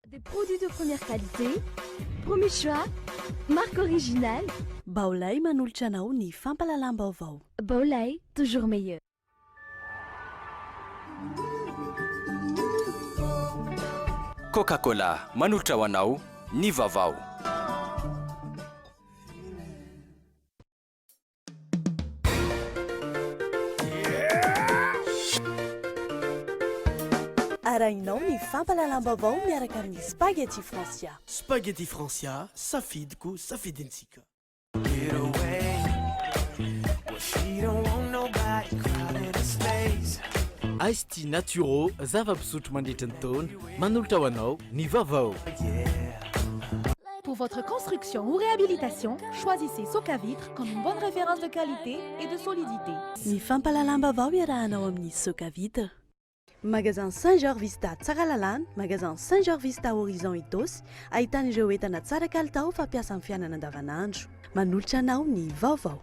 Des produits de première qualité, premier choix, marque originale. Baolai manolotra anao ny fampahalalam-baovao. Baolai, toujours meilleur. Coca Cola manolotra ho anao ny vaovao. Arahinao ny fampahalalam-baovao miaraka amin'ny Spaghetti Francia. Spaghetti Francia, safidiko, safidintsika. Ice tea Naturo, zava-pisotro mandritra ny taona, manolotra ho anao ny vaovao. Pour votre construction ou réhabilitation, choisissez Socavitre comme une bonne référence de qualité et de solidité. Ny fampahalalam-baovao iarahanao amin'ny Socavitre. Magasin Saint Georges Vista Tsaralalàna, Magasin Saint Georges Vista Horizon Itaosy, ahitana ireo entana tsara kalitao fampiasa amin'ny fiainana andavanandro. Manolotra anao ny vaovao.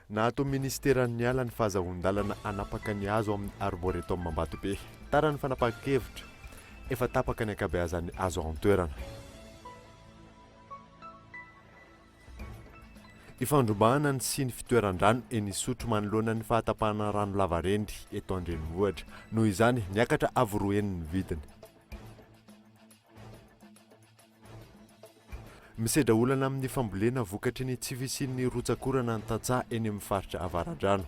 Naato Minisiteran'ny Ala ny fahazahoan-dalana hanapaka ny hazo amin'ny Arboretum Ambatobe. Tara ny fanapahan-kevitra, efa tapaka ny ankabeazan'ny hazo ao an-toerana. Ifandrombahana ny siny fitoeran-drano eny Isotry manoloana ny fahatapahana rano lavareny eto an-drenivohitra. Noho izany, niakatra avo roa heny ny vidiny. Misedra olana amin'ny fambolena vokatry ny tsy fisian'ny rotsak'orana ny tantsaha eny amin'ny faritra Avaradrano.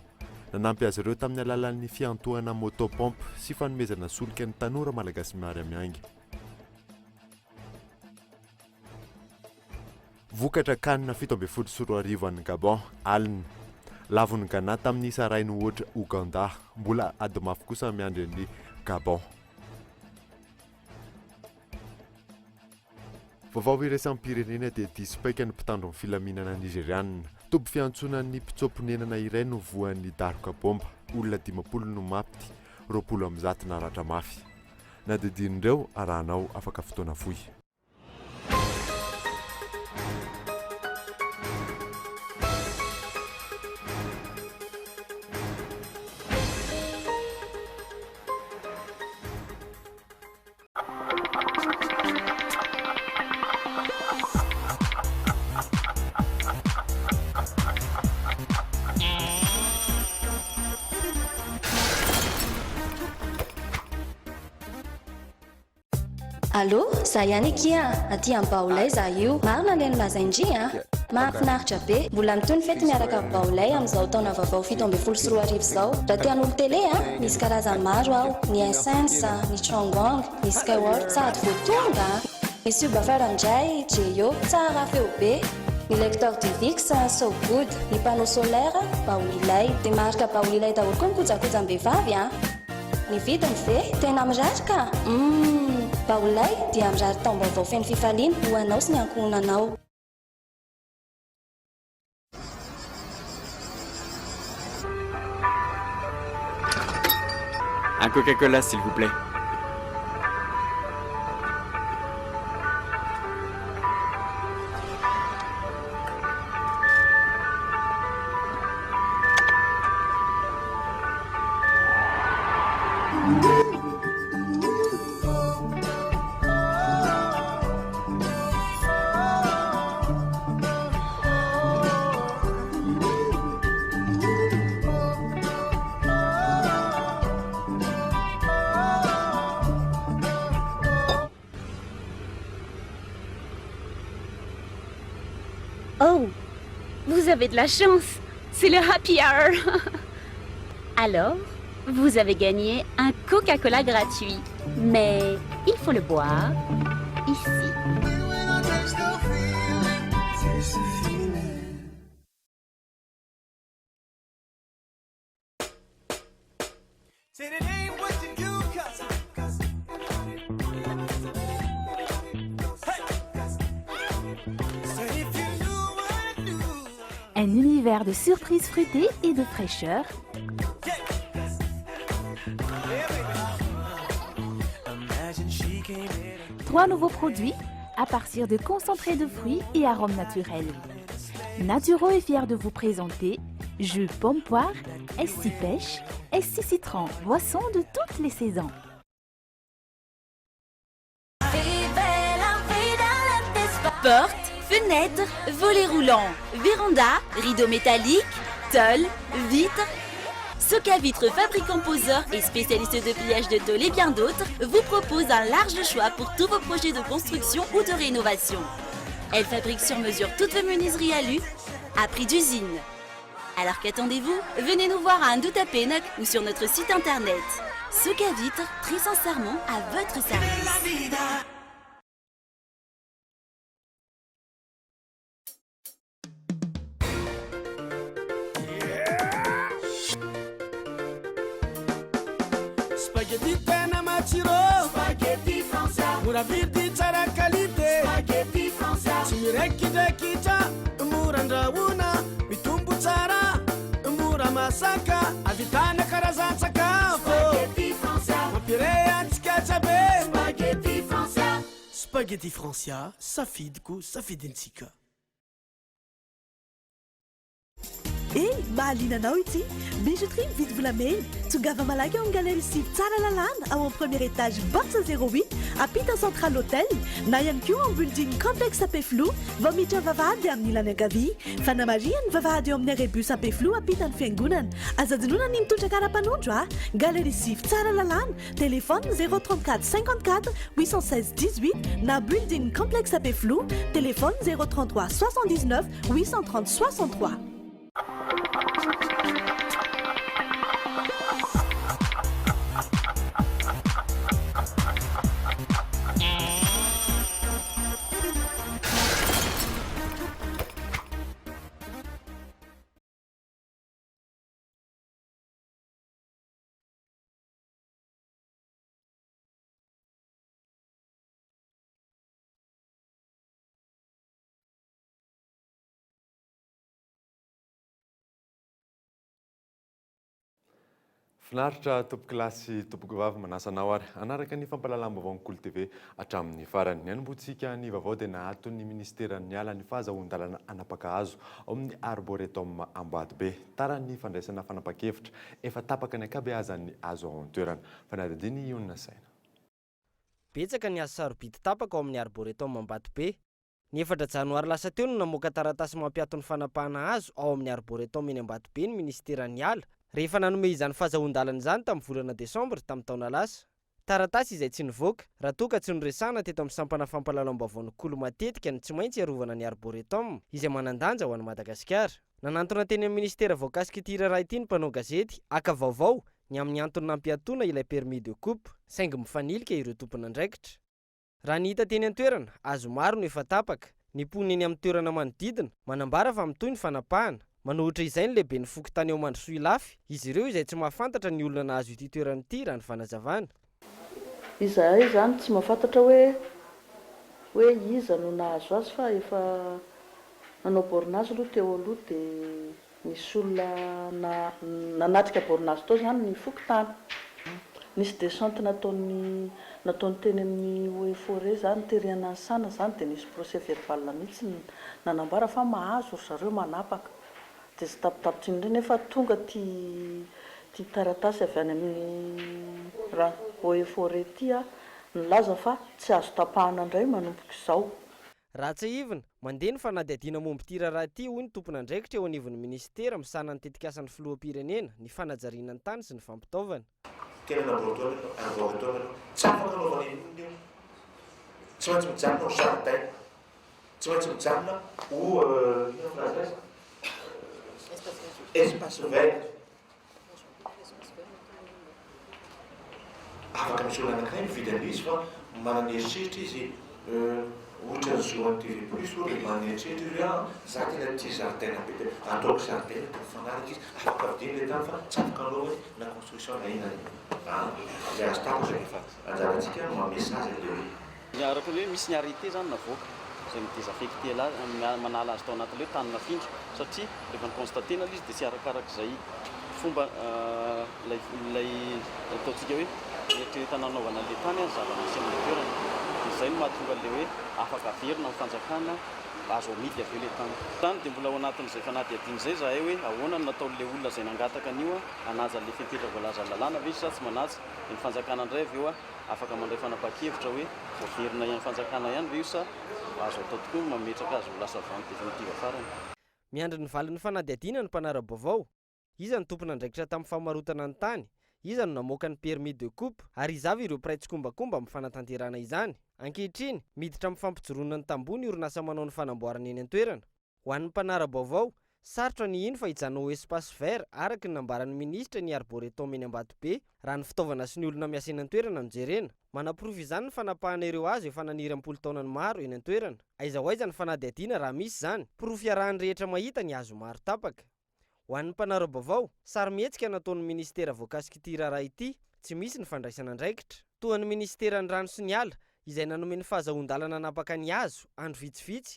Nanampy azy ireo tamin'ny alalan'ny fiantohana moto pompe sy fanomezana solika ny tanora malagasy miara-miainga. Vokatra Can 2017 any Gabon, alina. Lavon'i Ghana tamin'ny isa iray no ohatra Ouganda. Mbola ady mafy kosa miandry an'i Gabon. Vaovao iraisam-pirenena dia diso paika ny mpitandro ny filaminana Nizeriana. Toby fiantsonan'ny mpitsoa-ponenana iray no voan'ny daroka baomba. Olona 50 no maty, 120 naratra mafy. Na dia din'ireo arahanao afaka fotoana fohy. Allô, za ihany akia a, aty am Baolai za io. Marina le nolazain-dry a! Mahafinaritra be. Mbola mitohy ny fety miaraka am Baolai amin'izao taona vaovao 2017 izao. Raha te hanolo télé a, misy karazany maro ao, ny Hisense, ny Changwang, ny Skyworth sady vao tonga a! Ny subwoofer indray, Jeyo, tsara feo be. Ny lecteur DivX, so good. Ny panneau solaire, Baolilay. Dia marika Baolilay daholo koa ny kojakojam-behivavy a! Ny vidiny ve? Tena mirary ka! Humm! Baolay dia mirary taom-baovao feno fifaliana ho anao sy ny ankohonanao. Un Coca-Cola s'il vous plaît. Oh, vous avez de la chance, c'est le happy hour. Alors, vous avez gagné un Coca-Cola gratuit, mais il faut le boire ici. Un univers de surprises fruitées et de fraîcheur. Trois nouveaux produits. à partir de concentrés de fruits et arômes naturels. Naturo est fier de vous présenter jus pomme poire, SC pêche, SC citron, boisson de toutes les saisons. Porte, fenêtre, volets roulants, véranda, rideaux métalliques, tôle, vitre. Socavitre, fabricant poseur et spécialiste de pliage de tôle et bien d'autres, vous propose un large choix pour tous vos projets de construction ou de rénovation. Elle fabrique sur mesure toutes vos menuiseries alu à prix d'usine. Alors qu'attendez-vous? Venez nous voir à Andohatapenaka ou sur notre site internet. Socavitre, très sincèrement à votre service. Spaghetti tena matsiro. Spaghetti Francia. Mora vidy tsara qualité. Spaghetti Francia. Tsy miraikidrakitra, mora andrahoana, mitombo tsara, mora masaka, ahavitana karazan-tsakafo. Spaghetti Francia. Mampiray antsika jiaby. Spaghetti Francia. Spaghetti Francia, safidiko, safidintsika. E mahaliana anao ity bijouterie mividy volamena. Tongava malaky ao amin'ny galerie sivy Tsaralalàna, ao amin'ny premier étage box 08 ampita Central Hotel, na ihany koa ao building complexe Ampefiloha vao miditra vavahady amin'ny ilany ankavia. Fanamarihana: ny vavahady eo amin'ny arrêt bus Ampefiloha ampita ny fiangonana. Aza adinoina ny mitondra kara-panondro a. Galerie sivy Tsaralalàna, téléphone 034 54 816 18, na building complexe Ampefiloha, téléphone 033 79 830 63. Finaritra tompoko sy tompoko vavy, manasa anao ary hanaraka ny fampahalalam-baovao ny Kolo TV hatramin'ny farany. Ny anombohantsika ny vaovao dia naaton'ny ministeran'ny ala ny fahazahoan-dalana hanapaka hazo ao amin'ny Arboretum Ambatobe. Tara ny fandraisana fanapahan-kevitra, efa tapaka ny ankabeazan'ny hazo ao an-toerana. Fanadihadiana ionona saina. Betsaka ny hazo sarobidy tapaka ao amin'ny Arboretum Ambatobe. Ny 4 janoary lasa teo no namoaka taratasy mampiato ny fanapahana hazo ao amin'ny Arboretum eny Ambatobe ny ministeran'ny ala, rehefa nanome izany fahazahoan-dalana izany tamin'ny volana desambra tamin'ny taona lasa. Taratasy izay tsy nivoaka, raha toa ka tsy noresahana teto amin'ny sampana fampahalalam-baovaon'ny Kolo matetika ny tsy maintsy hiarovana ny Arboretum izay manan-danja ho an'i Madagasikara. Nanantona teny amin'ny ministera voakasika ity raharaha ity ny mpanao gazety haka vaovao ny amin'ny antony nampiatoana ilay permis de coupe, saingy mifanilika ireo tompon'andraikitra. Raha ny hita teny an-toerana, hazo maro no efa tapaka. Ny mponina eny amin'ny toerana manodidina, manambara fa mitohy ny fanapahana. Manohitra izay ny lehiben'ny fokontany ao Mandrosoa Ilafy, izy ireo izay tsy mahafantatra ny olona nahazo ity toerana ity raha ny fanazavana. Izahay izany tsy mahafantatra hoe hoe iza no nahazo azy fa efa nanao bornage aloha teo aloha dia nisy olona nanatrika bornage tao izany ny fokontany. Nisy descente nataon'ny nataony teny amin'ny eaux et forêts izany tery Ananisana izany dia nisy procès verbal mihitsy nanambara fa mahazo ry zareo manapaka. Dia tsy tapitapitra iny indray nefa tonga ity ity taratasy avy any amin'ny raha eaux et forêts ity nilaza fa tsy azo tapahana indray manomboka izao. Raha tsiahivina, mandeha ny fanadihadiana momba ity raharaha ity, hoy ny tompon'andraikitra eo anivon'ny minisitera misahana ny tetikasan'ny filoham-pirenena, ny fanajariana ny tany sy ny fampitaovana. Tena namboatoana ianao, arboretum ianao. Tsy afaka anaovana inona io. Tsy maintsy mijanona ho jardin. Tsy maintsy mijanona ho inona filaza azy? Espace vert. Afaka misy olona anankiray mividy an'ilay izy fa manana eritreritra izy ohatran'ny zo an'ny TV plus ohatra dia manana eritreritra izy hoe ah za tena tia zaridaina be dia ataoko zaridaina dia mifanaraka izy, afaka vidiany ilay tany fa tsy afaka anaovany na construction na inona na inona. Ah, izay azo tapaka dia efa anjarantsika no manome sazy an'ilay olona. Araka ny hoe misy ny arrêté izany navoaka izay mi-désaffecter manala azy tao anatin'ilay hoe tany nafindra satria rehefa ni-constater-na ilay izy dia tsy arakarak'izay fomba ilay ilay ataontsika hoe eritreretana hanaovana an'ilay tany ny zava-misy amin'ilay toerana. Izay no mahatonga an'ilay hoe afaka averina amin'ny fanjakana, azo amidy avy eo ilay tany. Izany dia mbola ao anatin'izay fanadihadiana izay izahay hoe ahoana no nataon'ilay olona izay nangataka an'io, hanaja an'ilay fepetra voalazan'ny lalàna ve izy sa tsy manaja, dia ny fanjakana indray avy eo afaka mandray fanapahan-kevitra hoe voaverina ihany fanjakana ihany ve io sa azo atao tokoa ny mametraka azy ho lasa vente définitive farany. Miandry ny valin'ny fanadihadiana ny mpanara-baovao. Iza no tompon'andraikitra tamin'ny famarotana ny tany? Iza no namoaka ny permis de coupe? Ary iza avy ireo mpiray tsikombakomba amin'ny fanatanterahana izany? Ankehitriny, miditra amin'ny fampijoroana ny tamboho ny orinasa manao ny fanamboarana eny an-toerana. Ho an'ny mpanara-baovao, sarotra ny hino fa hijanona ho espace vert araka ny nambaran'ny minisitra ny Arboretum eny Ambatobe raha ny fitaovana sy ny olona miasa eny an-toerana no jerena. Manaporofo izany ny fanapahana ireo hazo efa naniry am-polo taonany maro eny an-toerana. Aiza ho aiza ny fanadihadiana raha misy izany? Porofo iarahan'ny rehetra mahita ny hazo maro tapaka. Ho an'ny mpanara-baovao, sarimihetsika nataon'ny minisitera voakasik'ity raharaha ity, tsy misy ny fandraisana andraikitra. Toa ny minisiteran'ny rano sy ny ala, izay nanome ny fahazahoan-dalana hanapaka ny hazo, andro vitsivitsy,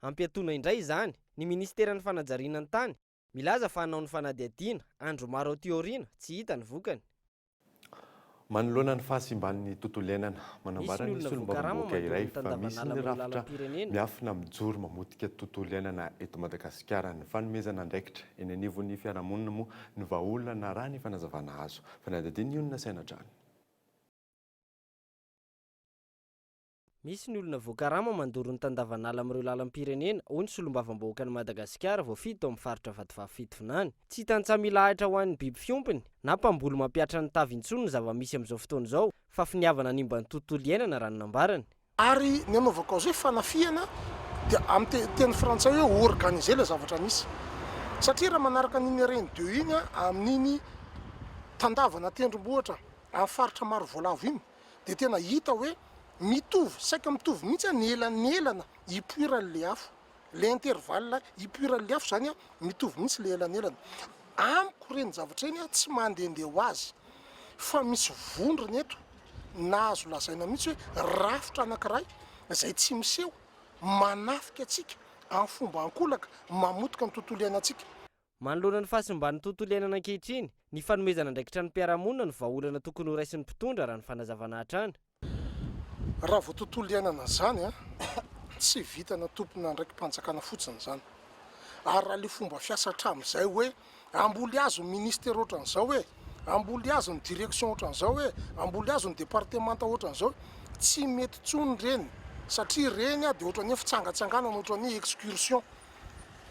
hampiatoana indray izany. Ny minisiteran'ny fanajariana ny tany, milaza fa hanao ny fanadihadiana, andro maro aty aoriana, tsy hita ny vokany. Manoloana ny fahasimban'ny tontolo iainana, Misy manambara ny ny olona voakarama solombavambahoaka mandoro iray ny fa misy tandavanala ny amin'ireo rafitra lalam-pirenena. miafina mijoro mamotika tontolo iainana eto Madagasikara. Ny fanomezana andraikitra eny anivon'ny fiarahamonina moa no vahaolana raha ny fanazavana azo. Fanadihadian'ny olona saina hatrany. Misy ny olona voakarama mandoro ny tandavanala amin'ireo lalam-pirenena, hoy ny solombavambahoakan'i Madagasikara voafidy tao amin'ny faritra Vatovavy Fitovinany. Tsy tantsaha mila ahitra ho an'ny biby fiompiny na mpamboly mampihatra ny tavy intsony ny zava-misy amin'izao fotoana izao fa finiavana hanimba ny tontolo iainana raha ny nambarany. Ary ny anaovako azy hoe fanafihana dia amin'ny teny frantsay hoe organiser ilay zavatra misy. Satria raha manaraka an'iny RN deux iny amin'iny tandavana tendrombohitra amin'ny faritra Marovoalavo iny dia tena hita hoe mitovy, saika mitovy mihitsy ny elanelana hipoiran'ilay afo. Ilay intervalle hipoiran'ilay afo izany mitovy mihitsy ilay elanelana. Amiko ireny zavatra ireny tsy mandehandeha ho azy fa misy vondrona eto na azo lazaina mihitsy hoe rafitra anankiray izay tsy miseho manafika antsika amin'ny fomba ankolaka mamotika ny tontolo iainantsika. Manoloana ny fahasimban'ny tontolo iainana ankehitriny, ny fanomezana andraikitra ny mpiara-monina no vahaolana tokony horaisin'ny mpitondra raha ny fanazavana hatrany. Raha vao tontolo iainana izany an, tsy vitana tompon'andraiki-panjakana fotsiny izany. Ary raha ilay fomba fiasa hatramin'izay hoe amboly hazo ny ministera ohatran'izao e, amboly hazo ny direction ohatran'izao e, amboly hazo ny departemanta ohatran'izao, tsy mety intsony ireny satria ireny dia ohatran'ny hoe fitsangatsanganana, ohatran'ny hoe excursion.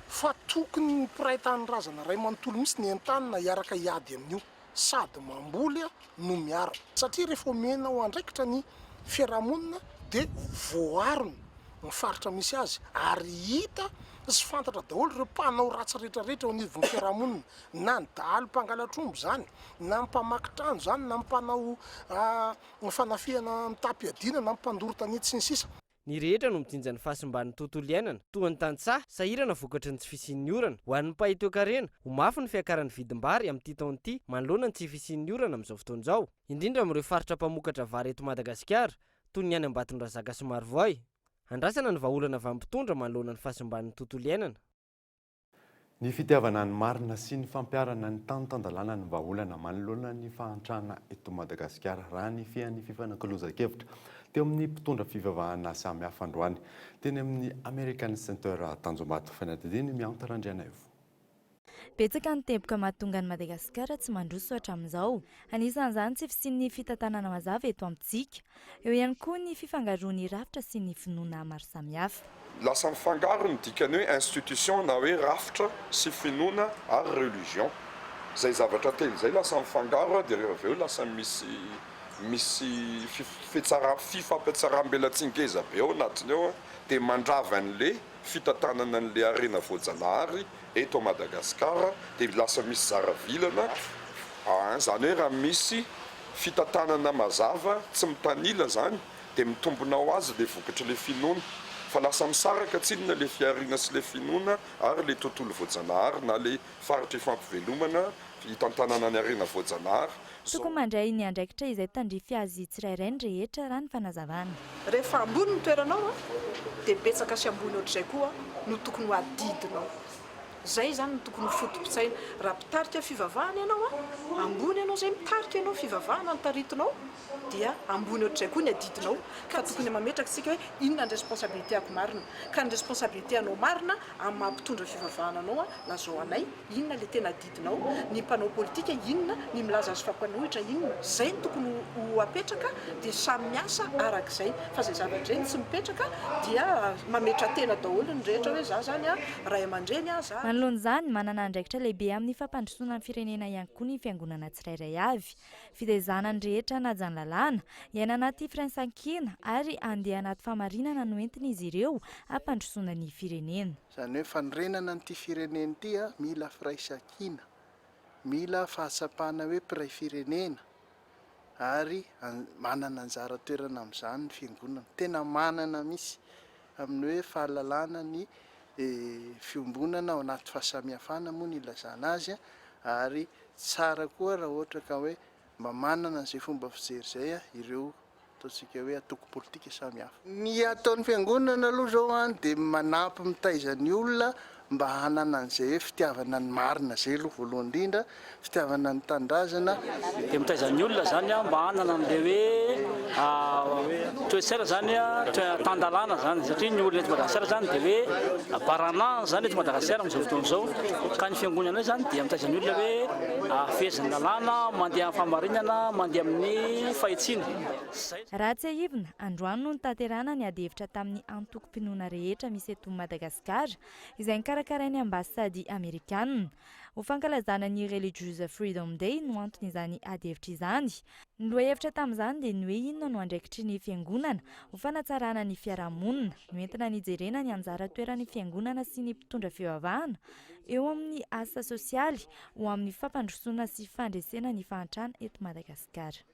Fa tokony ny mpiray tanindrazana iray manontolo mihitsy no entanina hiaraka hiady amin'io, sady mamboly no miaro. Satria rehefa omenao andraikitra ny fiarahamonina dia voaarony ny faritra misy azy ary hita sy fantatra daholo ireo mpanao ratsy rehetra rehetra eo anivon'ny fiarahamonina, na ny dahalo mpangalatr'omby izany, na ny mpamaky trano izany, na ny mpanao fanafihana mitam-piadiana, na ny mpandoro tanety sy ny sisa. Ny rehetra no mijinja ny fahasimban'ny tontolo iainana, toa ny tantsaha, sahirana vokatry ny tsy fisian'ny orana. Ho an'ny mpahay toekarena, ho mafy ny fiakaran'ny vidim-bary amin'ity taona ity manoloana ny tsy fisian'ny orana amin'izao fotoana izao, indrindra amin'ireo faritra mpamokatra vary eto Madagasikara, toy ny any Ambatondrazaka sy Marovoay. Andrasana ny vahaolana avy amin'ny mpitondra manoloana ny fahasimban'ny tontolo iainana. Ny fitiavana ny marina sy ny fampiharana ny tany tan-dalàna no vahaolana manoloana ny fahantrana eto Madagasikara, raha ny fean'ny fifanakalozan-kevitra teo amin'ny mpitondra fivavahana samihafa androany teny amin'ny American Center Tanjombato. Fanadihadian'i Mianta Randrianaivo. Betsaka ny teboka mahatonga an'i Madagasikara tsy mandroso hatramin'izao. Anisan'izany tsy fisian'ny fitantanana mazava eto amintsika. Eo ihany koa ny fifangaroan'ny rafitra sy ny finoana maro samihafa. Lasa mifangaro ny dikan'ny hoe institution na hoe rafitra sy finoana ary religion. Izay zavatra telo izay lasa mifangaro dia rehefa avy eo lasa misy misy fifampitsaram-belatsihy ngeza be ao anatiny ao dia mandrava an'le fitantanana an'le harena voajanahary eto Madagascar dia lasa misy zara vilana aa zany hoe raha misy fitantanana mazava tsy mitanila zany dia mitombina ho azy le vokatry le finoana fa lasa misaraka tsinona le fihariana sy le finoana ary le tontolo voajanahary na le faritra ifampivelomana hitantanana ny harena voajanahary zao. Tokony mandray ny andraikitra izay tandrify azy tsirairay ny rehetra raha ny fanazavana. Rehefa ambony ny toeranao dia betsaka sy ambony ohatr'izay koa no tokony ho adidinao. Izay izany no tokony ho foto-pitsaina. Raha mpitarika fivavahana ianao Ambony ianao izay mitarika ianao, fivavahana no taritinao dia ambony ohatr'izay koa ny adidinao ka tokony mametraka isika hoe inona ny responsabilité-ako marina. Ka ny responsabilité anao marina amin'ny maha mpitondra fivavahana anao lazao anay inona le tena adidinao, ny mpanao politika inona, ny milaza azy fa mpanohitra inona, zay no tokony ho apetraka dia samy miasa arak'izay fa zay zavatra izay no tsy mipetraka dia mametra tena daholo ny rehetra hoe za zany ray aman-dreny a, za. Manoloana izany, manana andraikitra lehibe amin'ny fampandrosoana ny firenena ihany koa ny fiangonana tsirairay avy. Fitaizana ny rehetra hanaja ny lalàna, hiaina anaty firaisankina ary handeha anaty fahamarinana no entin'izy ireo hampandrosoana ny firenena. Izany hoe fanorenana an'ity firenena ity mila firaisankina, mila fahatsapana hoe mpiray firenena ary manana anjara toerana amin'izany ny fiangonana. Tena manana mihitsy amin'ny hoe fahalalana ny fiombonana ao anaty fahasamihafana moa no ilazana azy ary tsara koa raha ohatra ka hoe mba manana an'izay fomba fijery izay ireo ataontsika hoe antoko politika samihafa. Ny ataon'ny fiangonana aloha izao an dia manampy mitaiza ny olona mba hanana an'izay hoe fitiavana ny marina izay aloha voalohany indrindra, fitiavana ny tanindrazana. Dia mitaiza ny olona izany an mba hanana an'ilay hoe toe-tsaina izany an, tan-dalàna izany satria ny olona eto Madagasikara izany dia hoe baranahiny izany eto Madagasikara amin'izao fotoana izao ka ny fiangonana izany dia mitaiza ny olona hoe fehezin'ny lalàna, mandeha amin'ny fahamarinana, mandeha amin'ny fahitsiana. Raha tsiahivina, androany no nitaterana ny adihevitra tamin'ny antokom-pinoana rehetra misy eto Madagasikara, izay nokarakarain'ny ambasady amerikanina. Ho fankalazana ny Religious Freedom Day no anton'izany adihevitra izany. Ny lohahevitra tamin'izany dia ny hoe inona no andraikitry ny fiangonana ho fanatsarana ny fiarahamonina. Noentina nijerena ny anjara toeran'ny fiangonana sy ny mpitondra fivavahana eo amin'ny asa sosialy ho amin'ny fampandrosoana sy fandresena ny fahantrana eto Madagasikara.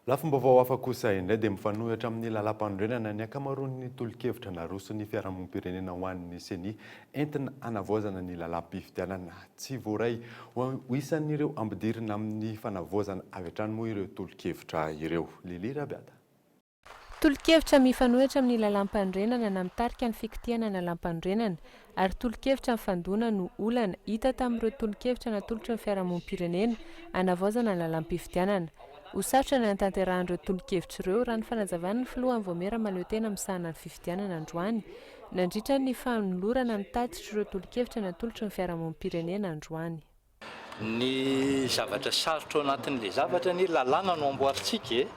Lafim-baovao hafa kosa indray dia mifanohitra amin'ny lalàmpanorenana ny ankamaroan'ny tolo-kevitra naroson'ny fiarahamonim-pirenena ho an'ny Ceni entina hanavaozana ny lalàm-pifidianana. Tsy voaray ho isan'ireo ampidirina amin'ny fanavaozana avy hatrany moa ireo tolo-kevitra ireo. Lily Rabiada. Tolo-kevitra mifanohitra amin'ny lalàmpanorenana na mitarika ny fikitihana ny lalàmpanorenana ary tolo-kevitra mifandona no olana hita tamin'ireo tolo-kevitra natolotry ny fiarahamonim-pirenena hanavaozana ny lalàm-pifidianana. Ho sarotra ny hanatanterahan'ireo tolo-kevitra ireo raha ny fanazavan'ny filohan'ny vaomiera mahaleotena misahana ny fifidianana androany nandritra ny fanolorana ny tatitr'ireo tolo-kevitra natolotry ny fiarahamonim-pirenena androany. Ny zavatra sarotra ao anatin'ilay zavatra anie lalàna no amboarintsika e!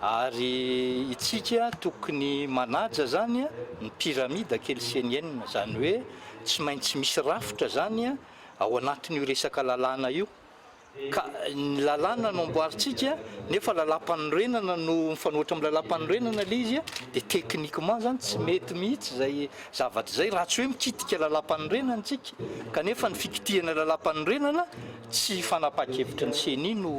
Ary itsika tokony manaja zany ny pyramide kelsenienne, zany hoe tsy maintsy misy rafitra zany ao anatin'io resaka lalàna io. Ka ny lalàna no amboarintsika nefa lalàmpanorenana no mifanohitra amin'ny lalàmpanorenana ilay izy dia techniquement zany tsy mety mihitsy izay zavatra izay raha tsy hoe mikitika lalàmpanorenana isika kanefa ny fikitihana lalàmpanorenana tsy fanapahan-kevitry ny ceni no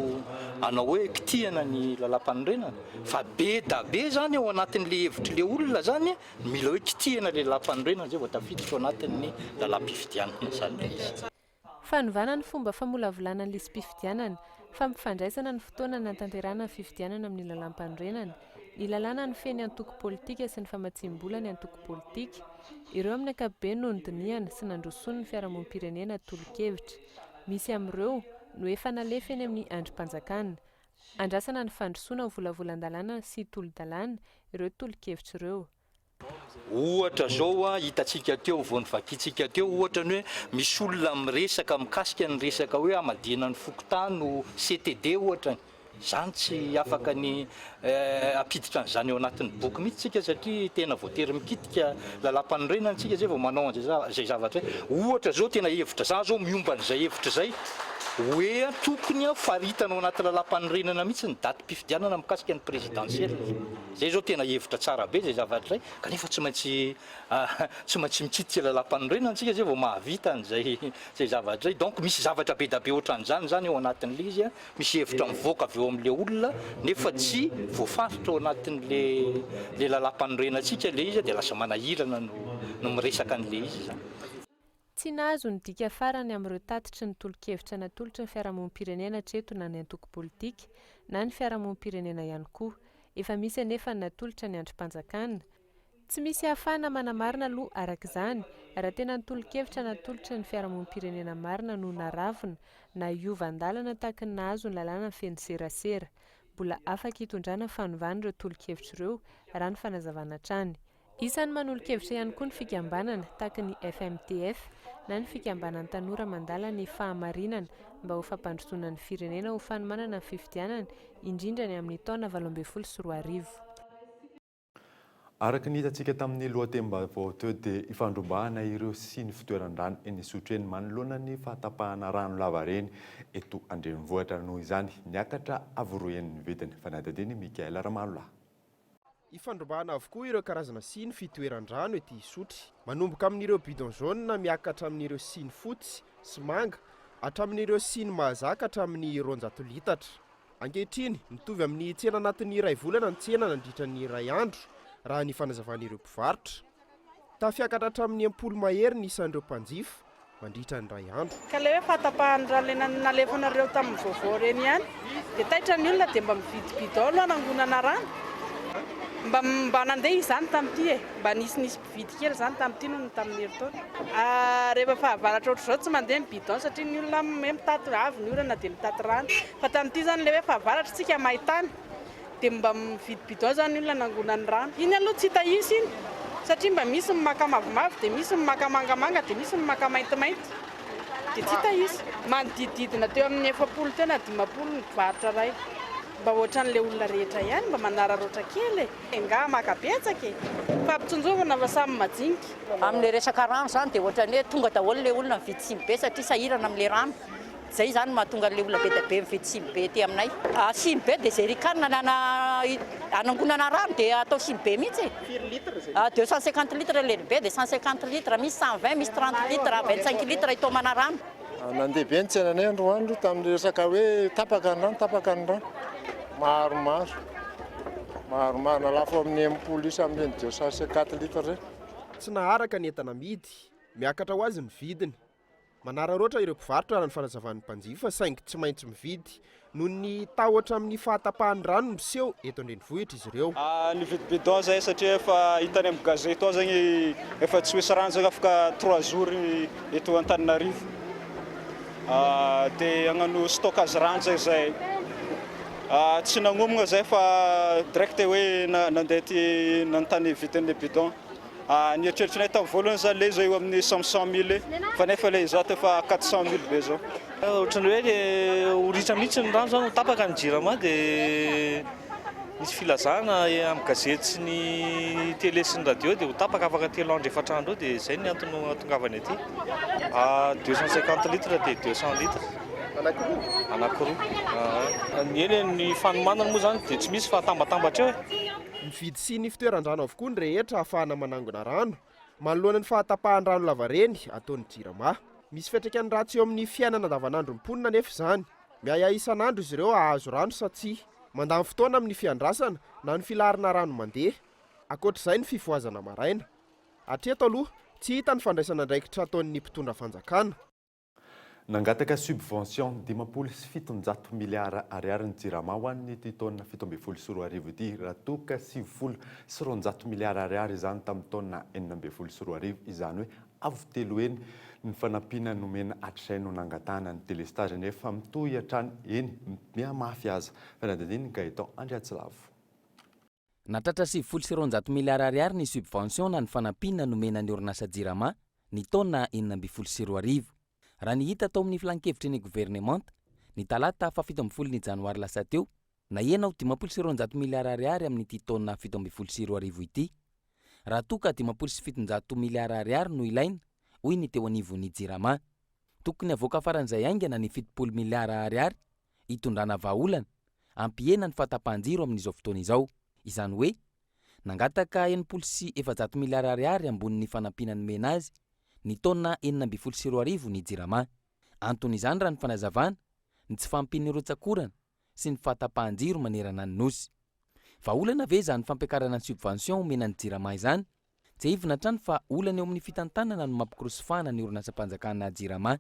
hanao hoe kitihana ny lalàmpanorenana fa be da be zany ao anatin'ilay hevitr'ilay olona zany mila hoe kitihana ilay lalàmpanorenana zay vao tafiditra ao anatin'ny lalàm-pifidianana zany ilay izy. Fanovana ny fomba famolavolana ny lisi-pifidianana, fampifandraisana ny fotoana nanatanterahana ny fifidianana amin'ny lalàmpanorenana, ny lalàna mifehy ny antoko politika sy ny famatsiam-bola ny antoko politika. Ireo amin'ny ankapobeny no nodinihana sy nandrosoan'ny ny fiarahamonim-pirenena tolo-kevitra. Misy amin'ireo no efa nalefa eny amin'ny andrim-panjakana. Andrasana ny fandrosoana ho volavolan-dalàna sy tolo-dalàna ireo tolo-kevitra ireo. Ohatra zao a, hitantsika teo, vao novakintsika teo ohatra ny hoe misy olona miresaka mikasika ny resaka hoe hamadihana ny fokontany ho CTD ohatrany. Zany tsy afaka ny hampiditra an'izany ao anatin'ny boky mihitsy tsika satria tena voatery mikitika lalàmpanorenana tsika zay vao manao an'izay zay zavatra zay. Ohatra zao tena hevitra, za zao miomba an'izay hevitra izay hoe tokony faritana ao anaty lalàmpanorenana mihitsy ny datim-pifidianana mikasika ny présidentielle. Zay zao tena hevitra tsara be zay zavatra zay kanefa tsy maintsy tsy maintsy mikitika lalampanorenana tsika zay vao mahavita an'izay zay zavatra zay donc misy zavatra be da be ohatran'izany zany ao anatin'le izy a, misy hevitra mivoaka avy eo amin'le olona nefa tsy voafaritra ao anatin'le le lalampanorenantsika le izy dia lasa manahirana no no miresaka an'le izy zany. Tsy nahazo ny dika farany amin'ireo tatitry ny tolo-kevitra natolotry ny fiarahamonim-pirenena hatreto na ny antoko politika na ny fiarahamonim-pirenena ihany koa. Efa misy anefa ny natolotra ny andrim-panjakana. Tsy misy ahafahana manamarina aloha araka izany raha tena ny tolo-kevitra natolotry ny fiarahamonim-pirenena marina no naravona na hiova an-dalana tahaka ny nahazo ny lalàna mifehy ny serasera. Mbola afaka hitondrana fanovana ireo tolo-kevitra ireo raha ny fanazavana hatrany. Isan'ny manolo-kevitra ihany koa ny fikambanana, tahaka ny FMTF, na ny fikambanan'ny tanora mandala ny fahamarinana mba ho fampandrosoana ny firenena ho fanomanana ny fifidianana, indrindra ny amin'ny taona 2018. Araka ny hitantsika tamin'ny lohatenim-baovao teo dia ifandrombahana ireo siny fitoeran-drano eny Isotry eny manoloana ny fahatapahana rano lavareny eto an-drenivohitra. Noho izany, niakatra avo roa heny ny vidiny. Fanadihadian'i Michaël Ramalolahy. Ifandrombahana avokoa ireo karazana siny fitoeran-drano ety Isotry. Manomboka amin'ireo bidon jaune miakatra amin'ireo siny fotsy sy manga, hatramin'ireo siny mahazaka hatramin'ny 200 litatra. Ankehitriny, mitovy amin'ny tsena anatin'ny iray volana ny tsena nandritra ny iray andro, raha ny fanazavan'ireo mpivarotra. Tafiakatra hatramin'ny 60 mahery ny isan'ireo mpanjifa mandritra ny iray andro. Ka ilay hoe fahatapahan'ny rano ilay nalefanareo tamin'ny vaovao ireny ihany dia taitra ny olona dia mba mividy bidon aloha hanangonana rano. Mba mba nandeha izany tamin'ity e! Mba nisinisy mpividy kely izany tamin'ity noho ny tamin'ny herintaona. Rehefa fahavaratra ohatr'izao tsy mandeha ny bidon satria ny olona hoe mitaty, avy ny orana dia mitaty rano. Fa tamin'ity izany ilay hoe fahavaratra isika main-tany. Dia mba mividy bidon zany ny olona hanangonany rano. Iny aloha tsy hita isa iny satria mba misy ny maka mavomavo dia misy ny maka mangamanga dia misy ny maka maintimainty dia tsy hita isa. Manodidididina teo amin'ny 40 teo na 50 ny mpivarotra iray. Mba ohatran'ilay olona rehetra ihany mba manararaotra kely e! Angaha maka betsaka e! Fampitsinjovana fa samy majinika. Amin'ilay resaka rano izany dia ohatran'ny hoe tonga daholo ilay olona mividy siny be satria sahirana amin'ilay rano. Zay izany no mahatonga an'ilay olona be dia be mividy siny be aty aminay. Siny be dia jerrycan hanangonana rano dia atao siny be mihitsy e. Firy litre zay? 250 litres ilay lehibe dia 150 litres, misy 120, misy 30 litres, 25 litres hitaomana rano. Nandeha be ny tsenanay androany aloha tamin'ny resaka hoe tapaka ny rano, tapaka ny rano. Maromaro, maromaro, nalafo amin'ny 60 isa amin'ireny 250 litres ireny. Tsy naharaka ny entana amidy, miakatra ho azy ny vidiny. Manararaotra ireo mpivarotra raha ny fanazavan'ny mpanjifa saingy tsy maintsy mividy noho ny tahotra amin'ny fahatapahan'ny rano miseho eto an-drenivohitra izy ireo. Nividy bidon zahay satria efa hitany amin'ny gazety ao zegny efa tsy hoisy rano zegny afaka trois jours eto Antananarivo dia hagnano stockage rano zegny zahay. Tsy nagnomagna zahay fa direct hoe nandeha aty nanontany vidin'ny bidon. Ny eritreritrinay tamin'ny voalohany zany le izy eo amin'ny 500 mille fa nefa le izato efa 400 mille be zao. Ohatran'ny hoe ho ritra mihitsy ny rano zany, ho tapaka ny jirama dia nisy filazana amin'ny gazety sy ny télé sy ny radio dia ho tapaka afaka telo andro efatra andro eo dia izay ny antony hahatongavany aty. 250 litres dia 200 litres. Anankiroa? Anankiroa. Ny eny ny fanomanana moa zany dia tsy misy fa atambatambatra eo e. Mividy siny fitoeran-drano avokoa ny rehetra ahafahana manangona rano, manoloana ny fahatapahan-drano lavareny ataon'ny Jirama. Misy fiantraikany ratsy eo amin'ny fiainana andavanandron'ny mponina anefa izany. Miahiahy isan'andro izy ireo hahazo rano sa tsia. Mandany fotoana amin'ny fiandrasana na ny filaharana rano mandeha. Ankoatra izay ny fifohazana maraina. Hatreto aloha, tsy hita ny fandraisana andraikitra ataon'ny mpitondra fanjakana. Nangataka subvention 750 miliara ariary ny Jirama ho an'ity taona 2017 ity, raha toa ka 290 miliara ariary izany tamin'ny taona 2016, izany hoe avo telo heny ny fanampiana nomena hatrizay no nangatahana ny delestazy anefa mitohy hatrany, eny mihamafy aza. Fanadihadian'i Gaëtan Andriatsilavo. Nahatratra 290 miliara ariary ny subvention na ny fanampiana nomena ny orinasa Jirama ny taona 2016. Raha ny hita tao amin'ny filankevitry ny governemanta, ny talata faha 17 ny janoary lasa teo, nahena ho 250 miliara ariary amin'ity taona 2017 ity. Raha toa ka 750 miliara ariary no ilaina, hoy ny teo anivon'ny Jirama. Tokony havoaka faran'izay haingana ny 70 miliara ariary hitondrana vahaolana hampihena ny fahatapahan-jiro amin'izao fotoana izao. Izany hoe, nangataka 460 miliara ariary ambonin'ny fanampiana nomena azy ny taona 2016 ny Jirama. Anton'izany raha ny fanazavana, ny tsy fahampian'ny rotsak'orana sy ny fahatapahan-jiro manerana ny Nosy. Vahaolana ve izany fampiakarana ny subvention omena ny Jirama izany? Tsiahivina hatrany fa olana eo amin'ny fitantanana no mampikorosofahana ny orinasam-panjakana Jirama.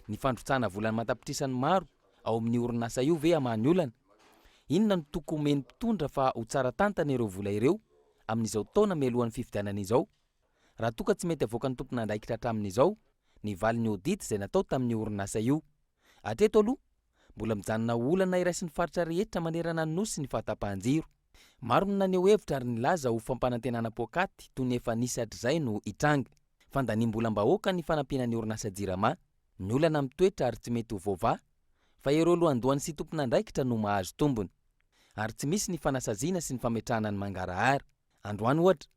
Ny fandrotsahana vola aman-tapitrisany maro ao amin'io orinasa io ve hamaha ny olana? Inona no toky omen'ny mpitondra fa ho tsara tantana ireo vola ireo? amin'izao taona mialohan'ny fifidianana izao, raha toa ka tsy mety avoakan'ny tompon'andraikitra hatramin'izao ny valin'ny audit izay natao tamin'io orinasa io. Hatreto aloha, mbola mijanona ho olana iraisin'ny faritra rehetra manerana ny Nosy ny fahatapahan-jiro. Maro ny naneho hevitra ary nilaza ho fampanantenana poakaty toy ny efa nisy hatrizay no hitranga. Fandaniam-bolam-bahoaka ny fanampiana ny orinasa Jirama. Ny olana mitoetra ary tsy mety ho voavaha fa ireo lohandohany sy tompon'andraikitra no mahazo tombony. Ary tsy misy ny fanasaziana sy ny fametrahana ny mangarahara. Androany ohatra,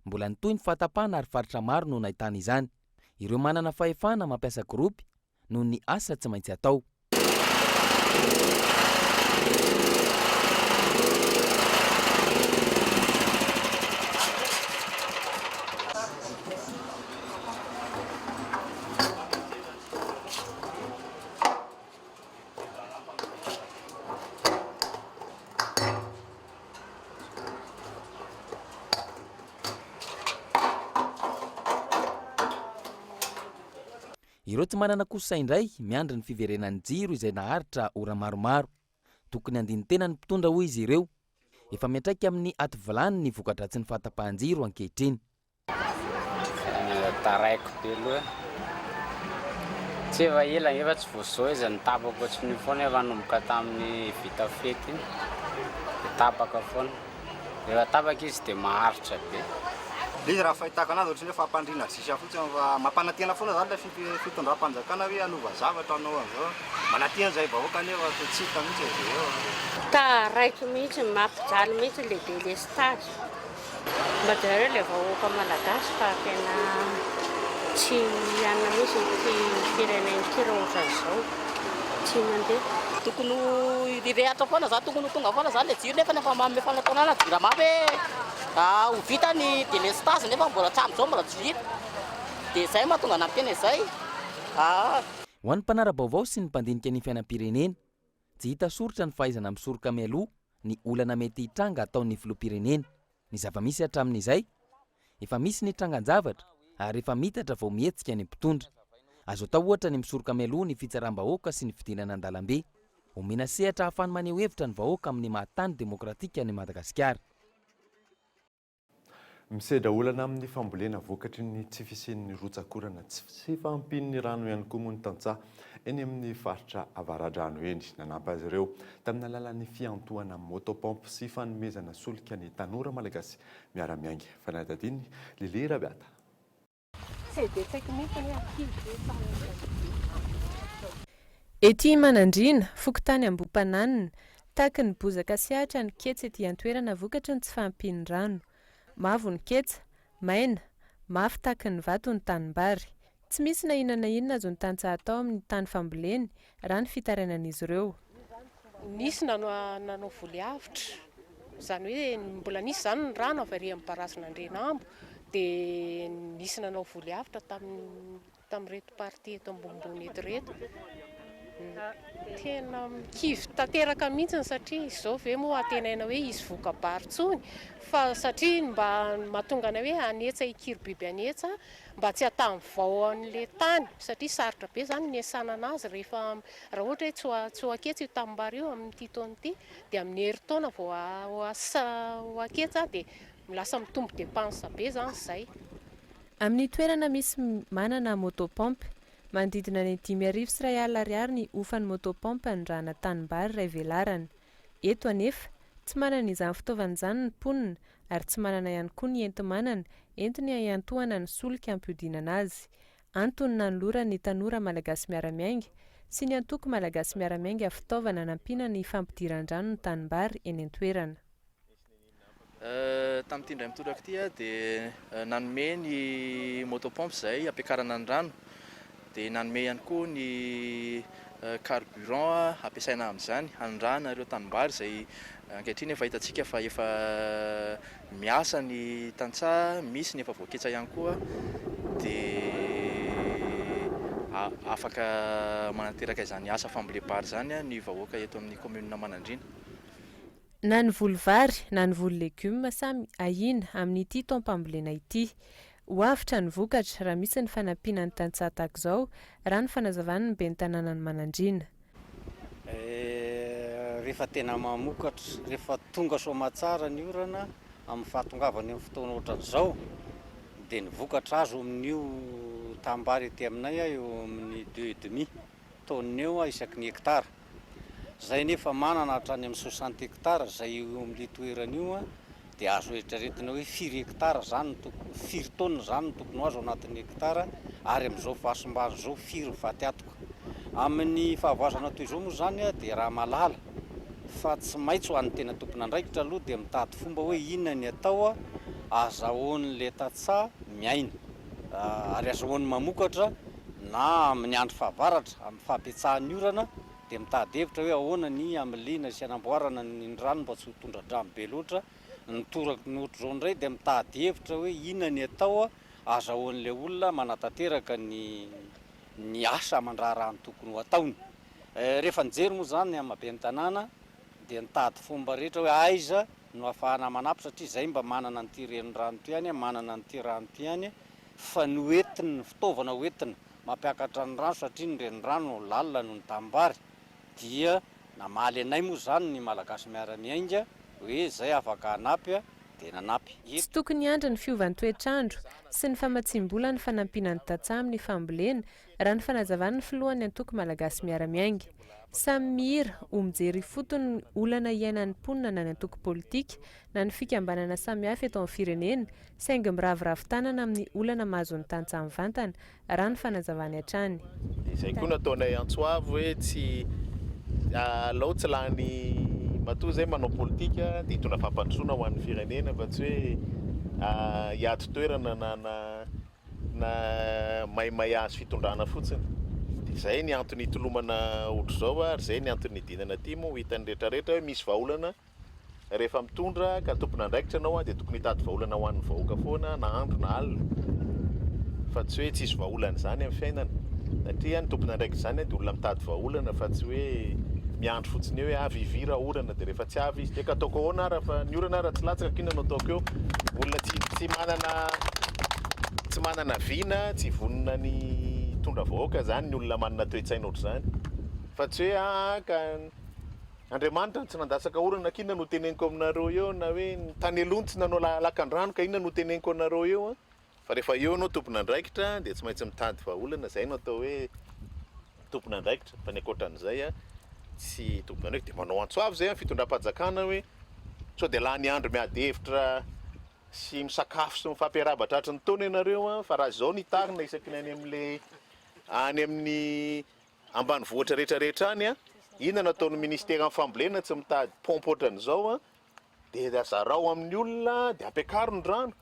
mbola nitohy ny fahatapahana ary faritra maro no nahitana izany. Ireo manana fahefana mampiasa gropy noho ny asa tsy maintsy atao. Ireo tsy manana kosa indray miandry ny fiverenan'ny jiro izay naharitra ora maromaro. Tokony handini-tena ny mpitondra hoy izy ireo. Efa miantraika amin'ny aty vilany ny voka-dratsin'ny fahatapahan-jiro ankehitriny. Tena taraiky be aloha e. Tsy efa ela nefa tsy vao zao izy no tapaka ohatran'io foana efa nanomboka tamin'ny vita fety iny dia tapaka foana. Rehefa tapaka izy dia maharitra be. Ilay izy raha fahitako anazy ohatran'ny hoe fampandriana sisa fotsiny fa mampanantena foana zany ilay fitondram-panjakana hoe hanova zavatra hanao an'izao. Manantena izahay vahoaka nefa toa tsy hita mihitsy izay eo. Taraiky mihitsy, mampijaly mihitsy ilay delestazy. Mba jereo ilay vahoaka malagasy fa tena tsy hanina mihitsy ity firenena ity raha ohatran'izao. Tsy mandeha. Tokony ho hirehatra foana zany, tokony ho tonga foana zany le jiro nefa efa manome fanantenana jirama hoe ho vita ny delestazy nefa mbola hatramin'izao mbola tsy vita. Dia izay mahatonga anah miteny an'izay. Ho an'ny mpanara-baovao sy ny mpandinika ny fiainam-pirenena, tsy hita soritra ny fahaizana misoroka mialoha ny olana mety hitranga ataon'ny filoham-pirenena. Ny zava-misy hatramin'izay, efa misy ny trangan-javatra ary efa mitatra vao mihetsika ny mpitondra. Azo atao ohatra ny misoroka mialoha ny fitsaram-bahoaka sy ny fidinana an-dalambe. Omena sehatra ahafahany maneho hevitra ny vahoaka amin'ny maha tany demokratika an'i Madagasikara. Misedra olana amin'ny fambolena vokatry ny tsy fisian'ny rotsak'orana tsy fahampian'ny rano ihany koa moa ny tantsaha eny amin'ny faritra Avaradrano eny. Nanampy azy ireo tamin'ny alalan'ny fiantohana moto-pompe sy fanomezana solika ny tanora malagasy miara-miainga. Fanadihadian'i Lily Rabiata. Ety Manandriana, fokontany Ambohipananina, tahaky ny bozaka sy ahitra ny ketsa ety an-toerana vokatry ny tsy fahampian'ny rano. Mavo ny ketsa, maina, mafy tahaky ny vato ny tanimbary. Tsy misy na inona na inona azon'ny tantsaha atao amin'ny tany famboleny, raha ny fitarainan'izy ireo. Nisy nanao voly avotra, izany hoe mbola nisy izany ny rano avy ary amin'ny barazin'Andrianambo dia nisy nanao voly avotra tamin'ireto partie eto ambonimbony eto ireto. Tena kivy tanteraka mihitsy satria izao ve moa antenaina hoe hisy voka-bary intsony fa satria mba mahatonga anay hoe hanetsa hikiry biby hanetsa mba tsy hahatany vao an'ilay tany satria sarotra be izany ny hiasana anazy rehefa raha ohatra hoe tsy ho tsy ho aketsa io tanimbary io amin'ity taona ity dia amin'ny herintaona vao ho ho aketsa dia lasa mitombo dépense be izany izay. Amin'ny toerana misy manana moto pompe, manodidina ny 1051 ariary ny hofan'ny moto pompe anondrahana tanimbary iray velarana. Eto anefa, tsy manana izany fitaovana izany ny mponina ary tsy manana ihany koa ny enti-manana entiny hiantohana ny solika hampiodinana azy. Antony nanolorany ny Tanora Malagasy Miara-Miainga sy ny Antoko Malagasy Miara-Miainga fitaovana hanampiana ny fampidiran-drano ny tanimbary eny an-toerana. Tamin'ity indray mitoraka ity dia nanome ny moto pompe izay hampiakarana ny rano, dia nanome ihany koa ny carburant hampiasaina amin'izany hanondrahana ireo tanimbary izay ankehitriny efa hitantsika fa efa miasa ny tantsaha, misy ny efa voaketsa ihany koa dia afaka manatanteraka izany asa fambolem-bary izany ny vahoaka eto amin'ny kaominina Manandriana. Na ny voly vary na ny voly legioma samy ahiana amin'ity taom-pambolena ity. Ho avotra ny vokatra raha misy ny fanampiana ny tantsaha tahaka izao, raha ny fanazavan'ny ben'ny tanànan'i Manandriana. Rehefa tena mamokatra, rehefa tonga soamatsara ny orana, Amin'ny fahatongavany amin'ny fotoana ohatran'izao dia ny vokatra azo amin'io tanimbary ety aminay eo amin'ny deux et demi tonnes eo isaky ny hectare. Izay nefa manana hatrany amin'ny soixante hectares izay eo amin'ilay toerana io dia azo eritreretina hoe firy hectare izany no tokony, firy tonnes izany no tokony ho azo anatin'ny hectare ary amin'izao fahasimbana izao firy ny faty atoka. Amin'ny fahavoazana toy izao moa izany dia raha mahalala fa tsy maitsy ho an'ny tena tompon'andraikitra aloha dia mitady fomba hoe inona ny atao azahoan'ilay tantsaha miaina ary azahoany mamokatra na amin'ny andro fahavaratra, amin'ny fahabetsahan'ny orana dia mitady hevitra hoe ahoana ny hamiliana sy hanamboarana ny rano mba tsy ho tondra-drano be loatra, ny toraka ny ohatr'izao indray dia mitady hevitra hoe inona ny atao azahoan'ilay olona manatanteraka ny ny asa aman-draharahany tokony ho ataony. Rehefa nijery moa izany ny amin'ny maha ben'ny tanàna dia nitady fomba rehetra hoe aiza no ahafahana manampy satria izay mba manana an'ity renirano ity ihany, manana an'ity rano ity ihany fa ny hoentina, ny fitaovana hoentina mampiakatra ny rano satria ny renirano lalina noho ny tanimbary dia namaly anay moa izany ny Malagasy Miara-Miainga hoe izay afaka hanampy dia nanampy. Tsy tokony hiandry ny fiovan'ny toetr'andro sy ny famatsiam-bola ny fanampiana ny tantsaha amin'ny fambolena, raha ny fanazavan'ny filohan'ny antoko Malagasy Miara-Miainga. Samy mihira ho mijery ifotony ny olana iainan'ny mponina na ny antoko politika na ny fikambanana samihafa eto amin'ny firenena, saingy miraviravy tanana amin'ny olana mahazo ny tantsaha mivantana, raha ny fanazavany hatrany. Dia izay koa no ataonay antso avo hoe tsy alao tsy lany matoa izay manao politika dia hitondra fampandrosoana ho an'ny firenena fa tsy hoe hiady toerana na na na maimay azo fitondrana fotsiny. Dia izay ny antony hitolomana ohatr'izao ary izay ny antony nidinana aty moa ho hitan'ny rehetrarehetra hoe misy vahaolana Rehefa mitondra ka tompon'andraikitra ianao dia tokony hitady vahaolana ho an'ny vahoaka foana na andro na alina fa tsy hoe tsisy vahaolana izany amin'ny fiainana satria ny tompon'andraikitra izany dia olona mitady vahaolana fa tsy hoe miandry fotsiny eo hoe avy hivira orana dia rehefa tsy avy izy dia ka ataoko ahoana ara fa ny orana ara tsy latsaka k'inona no ataoko eo olona tsy tsy manana tsy manana vina tsy vonona ny hitondra vahoaka izany ny olona manana toe-tsaina ohatr'izany fa tsy hoe aa ka Andriamanitra no tsy nandatsaka orana ka inona no teneniko aminareo eo na hoe ny tany aloha no tsy nanao lakan-drano ka inona no teneniko anareo eo an! Fa rehefa eo ianao tompon'andraikitra dia tsy maintsy mitady vahaolana, izay no atao hoe tompon'andraikitra, fa ny ankoatran'izay an tsy tompon'andraikitra, dia manao antso avo izay amin'ny fitondram-panjakana hoe sao dia lany andro miady hevitra sy misakafo sy mifampiarahaba tratry ny taona ianareo an, fa raha izao no hitarina isaky ny any amin'ilay any amin'ny Ambanivohitra rehetra rehetra any an, inona no ataon'ny ministeran'ny fambolena tsy mitady pompe ohatran'izao an, dia zarao amin'ny olona dia ampiakaro ny rano,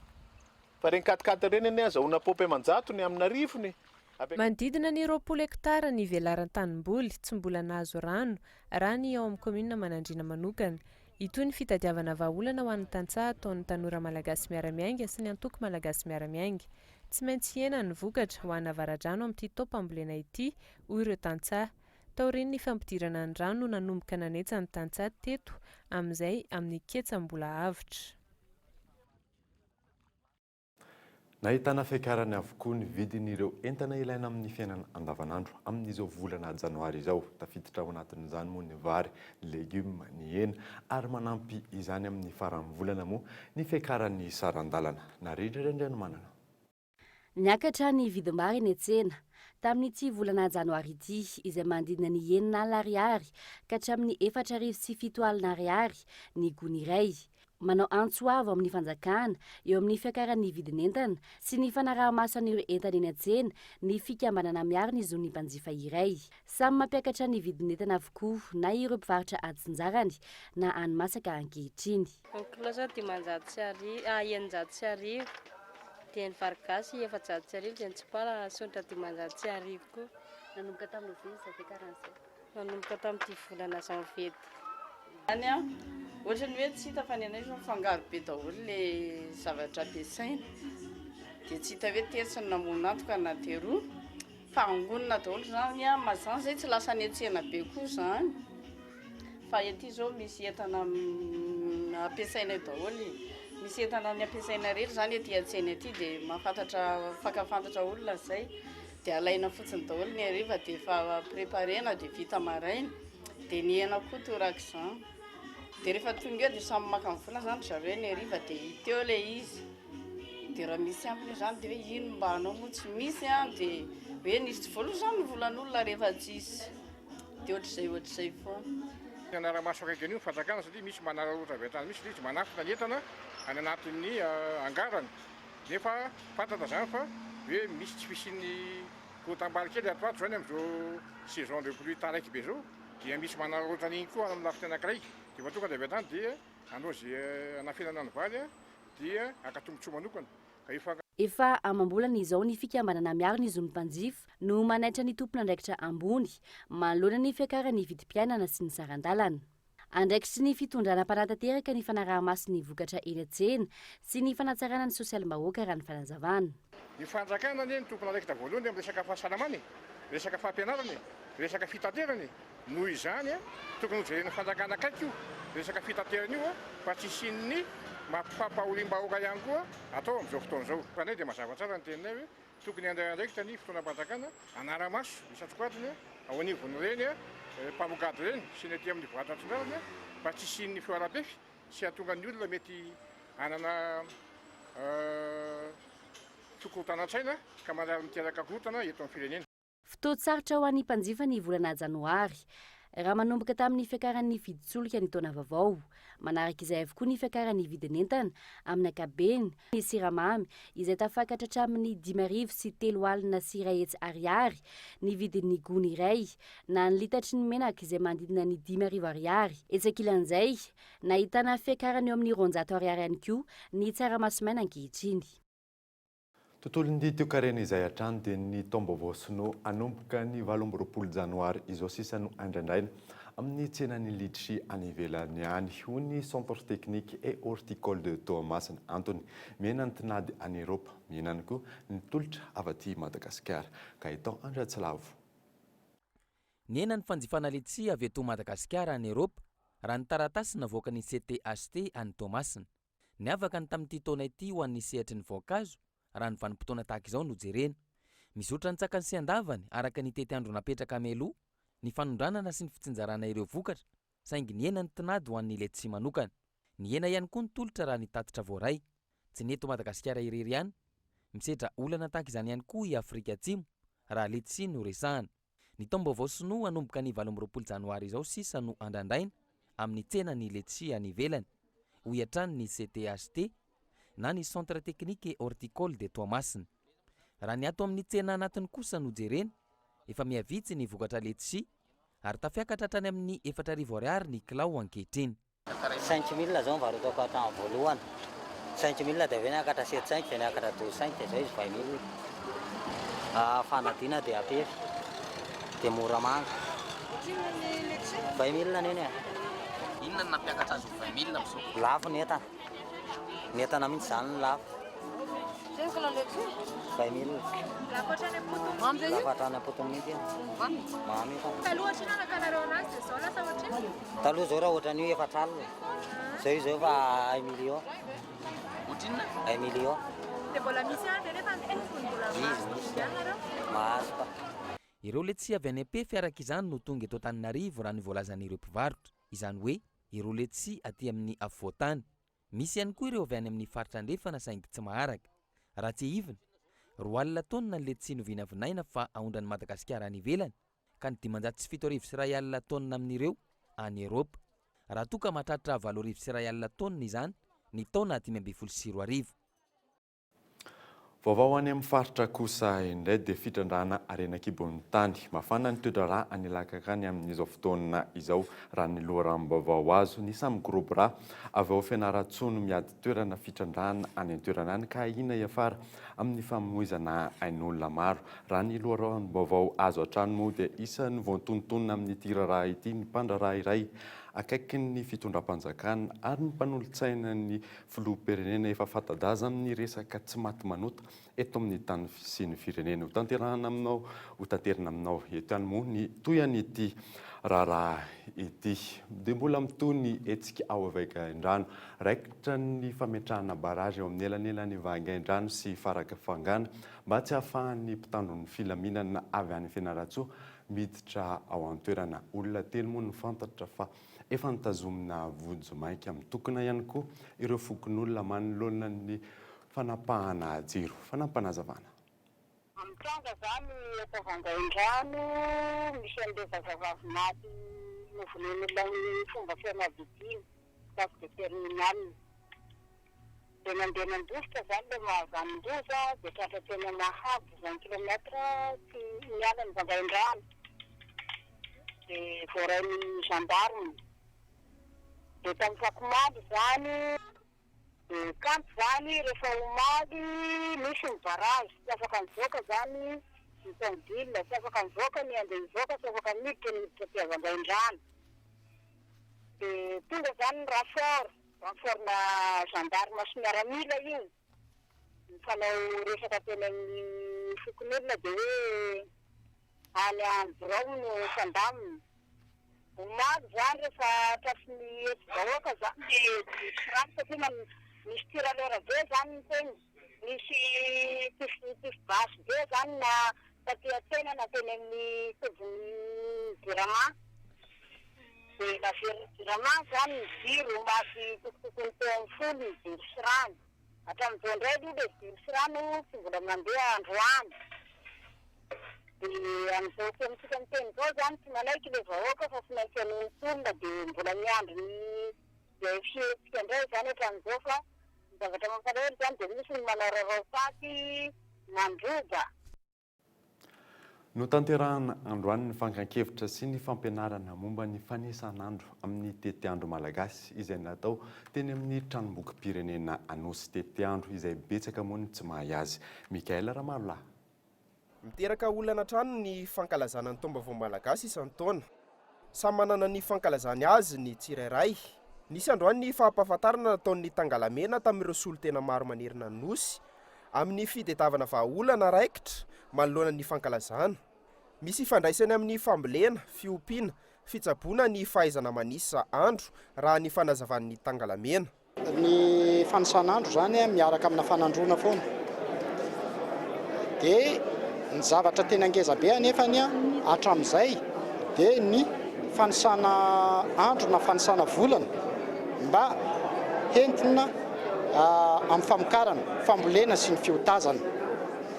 fa ireny quat-quatre ireny anie azahoana pompe aman-jatony amin'arivony e. Manodidina ny 20 hektara ny velaran-tanimboly tsy mbola nahazo rano raha ny ao amin'ny kaominina Manandriana manokana. Hitohy ny fitadiavana vahaolana ho an'ny tantsaha ataon'ny Tanora Malagasy Miara-Miainga sy ny Antoko Malagasy Miara-Miainga. Tsy maintsy hihena ny vokatra ho an'Avaradrano amin'ity taom-pambolena ity, hoy ireo tantsaha. Taorian'ny fampidirana ny rano no nanomboka nanetsa ny tantsaha teto amin'izay amin'ny ketsa mbola avotra. Nahitana fiakarany avokoa ny vidin'ireo entana ilaina amin'ny fiainana andavanandro amin'izao volana janoary izao. Tafiditra ao anatin'izany moa ny vary, ny legioma, ny hena ary manampy izany amin'ny faran'ny volana moa ny fiakaran'ny saran-dalana. Narindra Randrianomanana. Niakatra ny vidim-bary eny an-tsena, tamin'ity volana janoary ity, izay manodidina ny 60 ariary ka hatramin'ny 4700 ariary ny gony iray. Manao antso avo amin'ny fanjakana eo amin'ny fiakaran'ny vidin'entana sy ny fanaraha-maso an'ireo entana eny an-tsena ny fikambanana miaro ny zon'ny mpanjifa iray. Samy mampiakatra ny vidin'entana avokoa na ireo mpivarotra atsinjarany na hani-masaka ankehitriny. Ny kilao zao 1500, ah, 1600, dia ny vary gasy 1400, dia ny tsipala sonitra 1500 koa. Nanomboka tamin'ny oviana izay fiakarana izay? Nanomboka tamin'ity volana janvier ity. Any an, ohatran'ny hoe tsy hita fa ny anay zao mifangaro be daholo le zavatra ampiasaina dia tsy hita hoe tetsy no namono antoka na teroa fa angonina daholo zany an, mazàna zay tsy lasa any an-tsena be koa zany fa ety zao misy entana ampiasainay daholo e, misy entana ny ampiasainay rehetra zany ety an-tsena ety dia mahafantatra mifankafantatra olona zay dia alaina fotsiny daholo ny hariva dia efa préparena dia vita maraina. Dia ny hena koa torak'izany. Dia rehefa tonga eo dia samy maka ny vola zany ry zareo ny hariva dia hita eo ilay izy. Dia raha misy ambiny eo zany dia hoe ino mba anao moa tsy misy an, dia hoe nisy tsy voaloa zany ny volan'olona rehefa tsisy. Dia ohatr'izay ohatr'izay foana. Hanara-maso akaiky an'io ny fanjakana satria misy manararaotra avy hatrany mihitsy ilay izy, manafina ny entana any anatin'ny angarany nefa fantatra izany fa hoe misy tsy fisian'ny korotam-bary kely ato ho ato izany amin'izao saison de pluie taraiky be izao dia misy manararaotra an'iny koa any amin'ny lafiny anankiray dia efa tonga dia avy hatrany dia hanao izay hanafenana ny vary dia haka tombontsoa manokana ka io fa Efa amam-bolana izao ny fikambanana miaro ny zon'ny mpanjifa no manaitra ny tompon'andraikitra ambony manoloana ny fiakaran'ny vidim-piainana sy ny saran-dalana. Andraikitry ny fitondrana mpanatanteraka ny fanaraha-maso ny vokatra eny an-tsena sy ny fanatsarana ny sosialim-bahoaka raha ny fanazavana. Ny fanjakana anie no tompon'andraikitra voalohany amin'ny resaka fahasalamana e, resaka fampianarana e, resaka fitaterana e. Noho izany, tokony hojeren'ny fanjakana akaiky io resaka fitaterana io fa tsy hisian'ny fampahoriam-bahoaka ihany koa atao amin'izao fotoana izao. Fa anay dia mazava tsara ny teninay hoe tokony handray andraikitra ny fitondram-panjakana hanara-maso isan-tsokajiny ao anivon'ireny mpamongady ireny sy ny aty amin'ny varotra atsinanana mba tsy hisian'ny fihoaram-pefy sy hahatonga ny olona mety hanana fikorontanan-tsaina ka manjary miteraka korontana eto amin'ny firenena. Fotoan-tsarotra ho an'ny mpanjifa ny volana janoary, raha manomboka tamin'ny fiakaran'ny vidin-tsolika ny taona vaovao. Manaraka izay avokoa ny fiakaran'ny vidin'entana, amin'ny ankapobeny, ny siramamy, izay tafakatra hatramin'ny 135 100 ariary ny vidin'ny gony iray, na ny litatry ny menaka izay manodidina ny 5000 ariary. Etsy ankilan'izay, nahitana fiakarana eo amin'ny 200 ariary ihany koa ny tsaramaso maina ankehitriny. Tontolon'ny toekarena izay hatrany dia ny taom-baovao sinoa hanomboka ny 28 janoary izao sisa no andrandraina amin'ny tsenan'ny litchi any ivelany any, hoy ny Centre Technique et Horticole de Toamasina. Antony, mihena ny tinady any Eropa, mihena ihany koa ny tolotra avy aty Madagasikara. Gaëtan Andriatsilavo. Nihena ny fanjifana litchi avy eto Madagasikara any Eropa, raha ny taratasy navoakan'ny CTHT any Toamasina. Niavaka ny tamin'ity taona ity ho an'ny sehatry ny voankazo raha ny vanim-potoana tahaka izao no jerena. Mizotra an-tsakany sy an-davany araka ny tetiandro napetraka mialoha ny fanondranana sy ny fitsinjarana ireo vokatra saingy nihena ny tinady ho an'ny letchi manokana. Nihena ihany koa ny tolotra raha ny tatitra voaray. Tsy ny eto Madagasikara irery ihany. Misedra olana tahaka izany ihany koa i Afrika Atsimo raha letchi no resahana. Ny taom-baovao sinoa hanomboka ny 28 janoary izao sisa no andrandraina amin'ny tsenan'ny letchi any ivelany, hoy hatrany ny CTHT na ny Centre Technique et Horticole de Toamasina. Raha ny ato amin'ny tsena anatiny kosa no jerena, efa mihavitsy ny vokatra letchi ary tafiakatra hatrany amin'ny 4000 ariary ny kilao ankehitriny. 5000 zao nivarotako hatramin'ny voalohany, 5000 dia avy eo niakatra sept cinq dia niakatra douze cinq dia zao izy 20000. Fanadina dia Ampefy dia Moramanga. 20000 neny e. Inona no nampiakatra azy ho 20000 amin'izao? Lafo ny entana. Ny entana mihitsy izany no lafo. 20000. Lafo hatrany am-potony mihitsy Lafo hatrany am-potony mihitsy io. Mamy. Mamy io fa. Taloha ohatrinona nakanareo anazy dia izao lasa ohatrinona? Taloha zao raha ohatran'io 40. Zao io zao efa un million. Ohatrinona? Un million. Dia mbola misy ihany ve nefa ny tompony mbola mahazo tompony ihany nareo? Mahazo fa. Ireo letsia avy any Ampefy araka izany no tonga eto Antananarivo raha ny voalazan'ireo mpivarotra, izany hoe ireo letsia aty amin'ny afovoan-tany. Misy ihany koa ireo avy any amin'ny faritra andrefana saingy tsy maharaka. Raha tsiahivina, 20 taonina ny letsia novinavinaina fa aondran'i Madagasikara any ivelany ka ny 1075 taonina amin'ireo any Eropa, raha toa ka mahatratra 10 800 taonina izany ny taona 2015. Vaovao any amin'ny faritra kosa indray dia fitrandrahana harena an-kibon'ny tany. Mafana ny toe-draharaha any Ilakaka any amin'izao fotoana izao, raha ny loharanom-baovao azo. Ny samy gros bras avy ao Fianarantsoa no miady toerana fitrandrahana any an-toerana any ka ahiana hiafara amin'ny famoizana ain'olona maro. Raha ny loharanom-baovao azo hatrany moa dia isan'ny voantonontonona amin'ity raharaha ity ny mpandraharaha iray akaikin'ny fitondram-panjakana ary ny mpanolotsainan'ny filoham-pirenena efa fanta-daza amin'ny resaka tsy maty manota eto amin'ny tany sy ny firenena. Ho tanterahana aminao, ho tanterina aminao eto ihany moa ny tohin'ity raharaha ity. Dia mbola mitohy ny hetsika ao Vaingaindrano. Raikitra ny fametrahana barrage eo amin'ny elanelan'i Vaingaindrano sy Farafangana mba tsy hahafahan'ny mpitandro ny filaminana avy any Fianarantsoa miditra ao an-toerana. Olona telo moa no fantatra fa. Efa notazomina vonjimaika mitokona ihany koa ireo fokonolona manoloana ny fanapahana jiro. Fanampinazavana. Mitranga izany eto Vangaindrano, misy an'ireo zazavavy maty novonoin'olona amin'ny fomba feno habibiana, phase de terminale. Dia nandeha nandositra izany ilay mahavanon-doza dia tratra teny Mahabo, vingt kilomètres tsy miala an'i Vangaindrano. Dia voarain'ny gendarme. Dia tamin'ny fakomaly izany. Dia kanto izany rehefa omaly nisy ny barrage, tsy afaka nivoaka izany ny tomobile, tsy afaka nivoaka ny handeha hivoaka, tsy afaka miditra ny hiditra aty Vangaindrano. Dia tonga izany ny renfort, renfort-na gendarme sy miaramila io, nifanao resaka teny amin'ny fokonolona dia hoe any amin'ny birao no hifandamina. Omaly izany rehefa tratry ny hetsi-bahoaka izany dia diso rano satria nisy tiralera be izany ny teny, nisy tifi-basy be izany na taty an-tsena na teny amin'ny tobin'ny Jirama. Dia naverin'ny Jirama izany ny jiro omaly tokotokony teo amin'ny folo ny jiro sy rano. Hatramin'izao indray aloha ilay jiro sy rano tsy mbola mandeha androany. Dia amin'izao fotoantsika miteny izao izany tsy manaiky ilay vahoaka fa tsy maintsy hanohy ny tolona dia mbola miandry ny izay fihetsika indray izany hatramin'izao fa ny zavatra mampalahelo izany dia misy ny manao rarao-paty mandroba. Notanterahina androany ny fankan-kevitra sy ny fampianarana momba ny fanisan'andro amin'ny tetiandro malagasy izay natao teny amin'ny tranombokim-pirenena Anosy. Tetiandro izay betsaka moa ny tsy mahay azy. Michaël Ramarolahy. Miteraka olana hatrany ny fankalazana ny taom-baovao malagasy isan-taona. Samy manana ny fankalazany azy ny tsirairay. Nisy androany ny fampahafantarana nataon'ny Tangalamena tamin'ireo solontena maro manerana ny Nosy amin'ny fitedavana vahaolana raikitra manoloana ny fankalazana. Misy ifandraisany amin'ny fambolena, fiompiana, fitsaboana ny fahaizana manisa andro raha ny fanazavan'ny Tangalamena. Ny fanisan'andro izany miaraka amina fanandroana foana. Dia ny zavatra tena ngeza be anefany hatramin'izay dia ny fanisana andro na fanisana volana mba hentina amin'ny famokarana, fambolena sy ny fiotazana.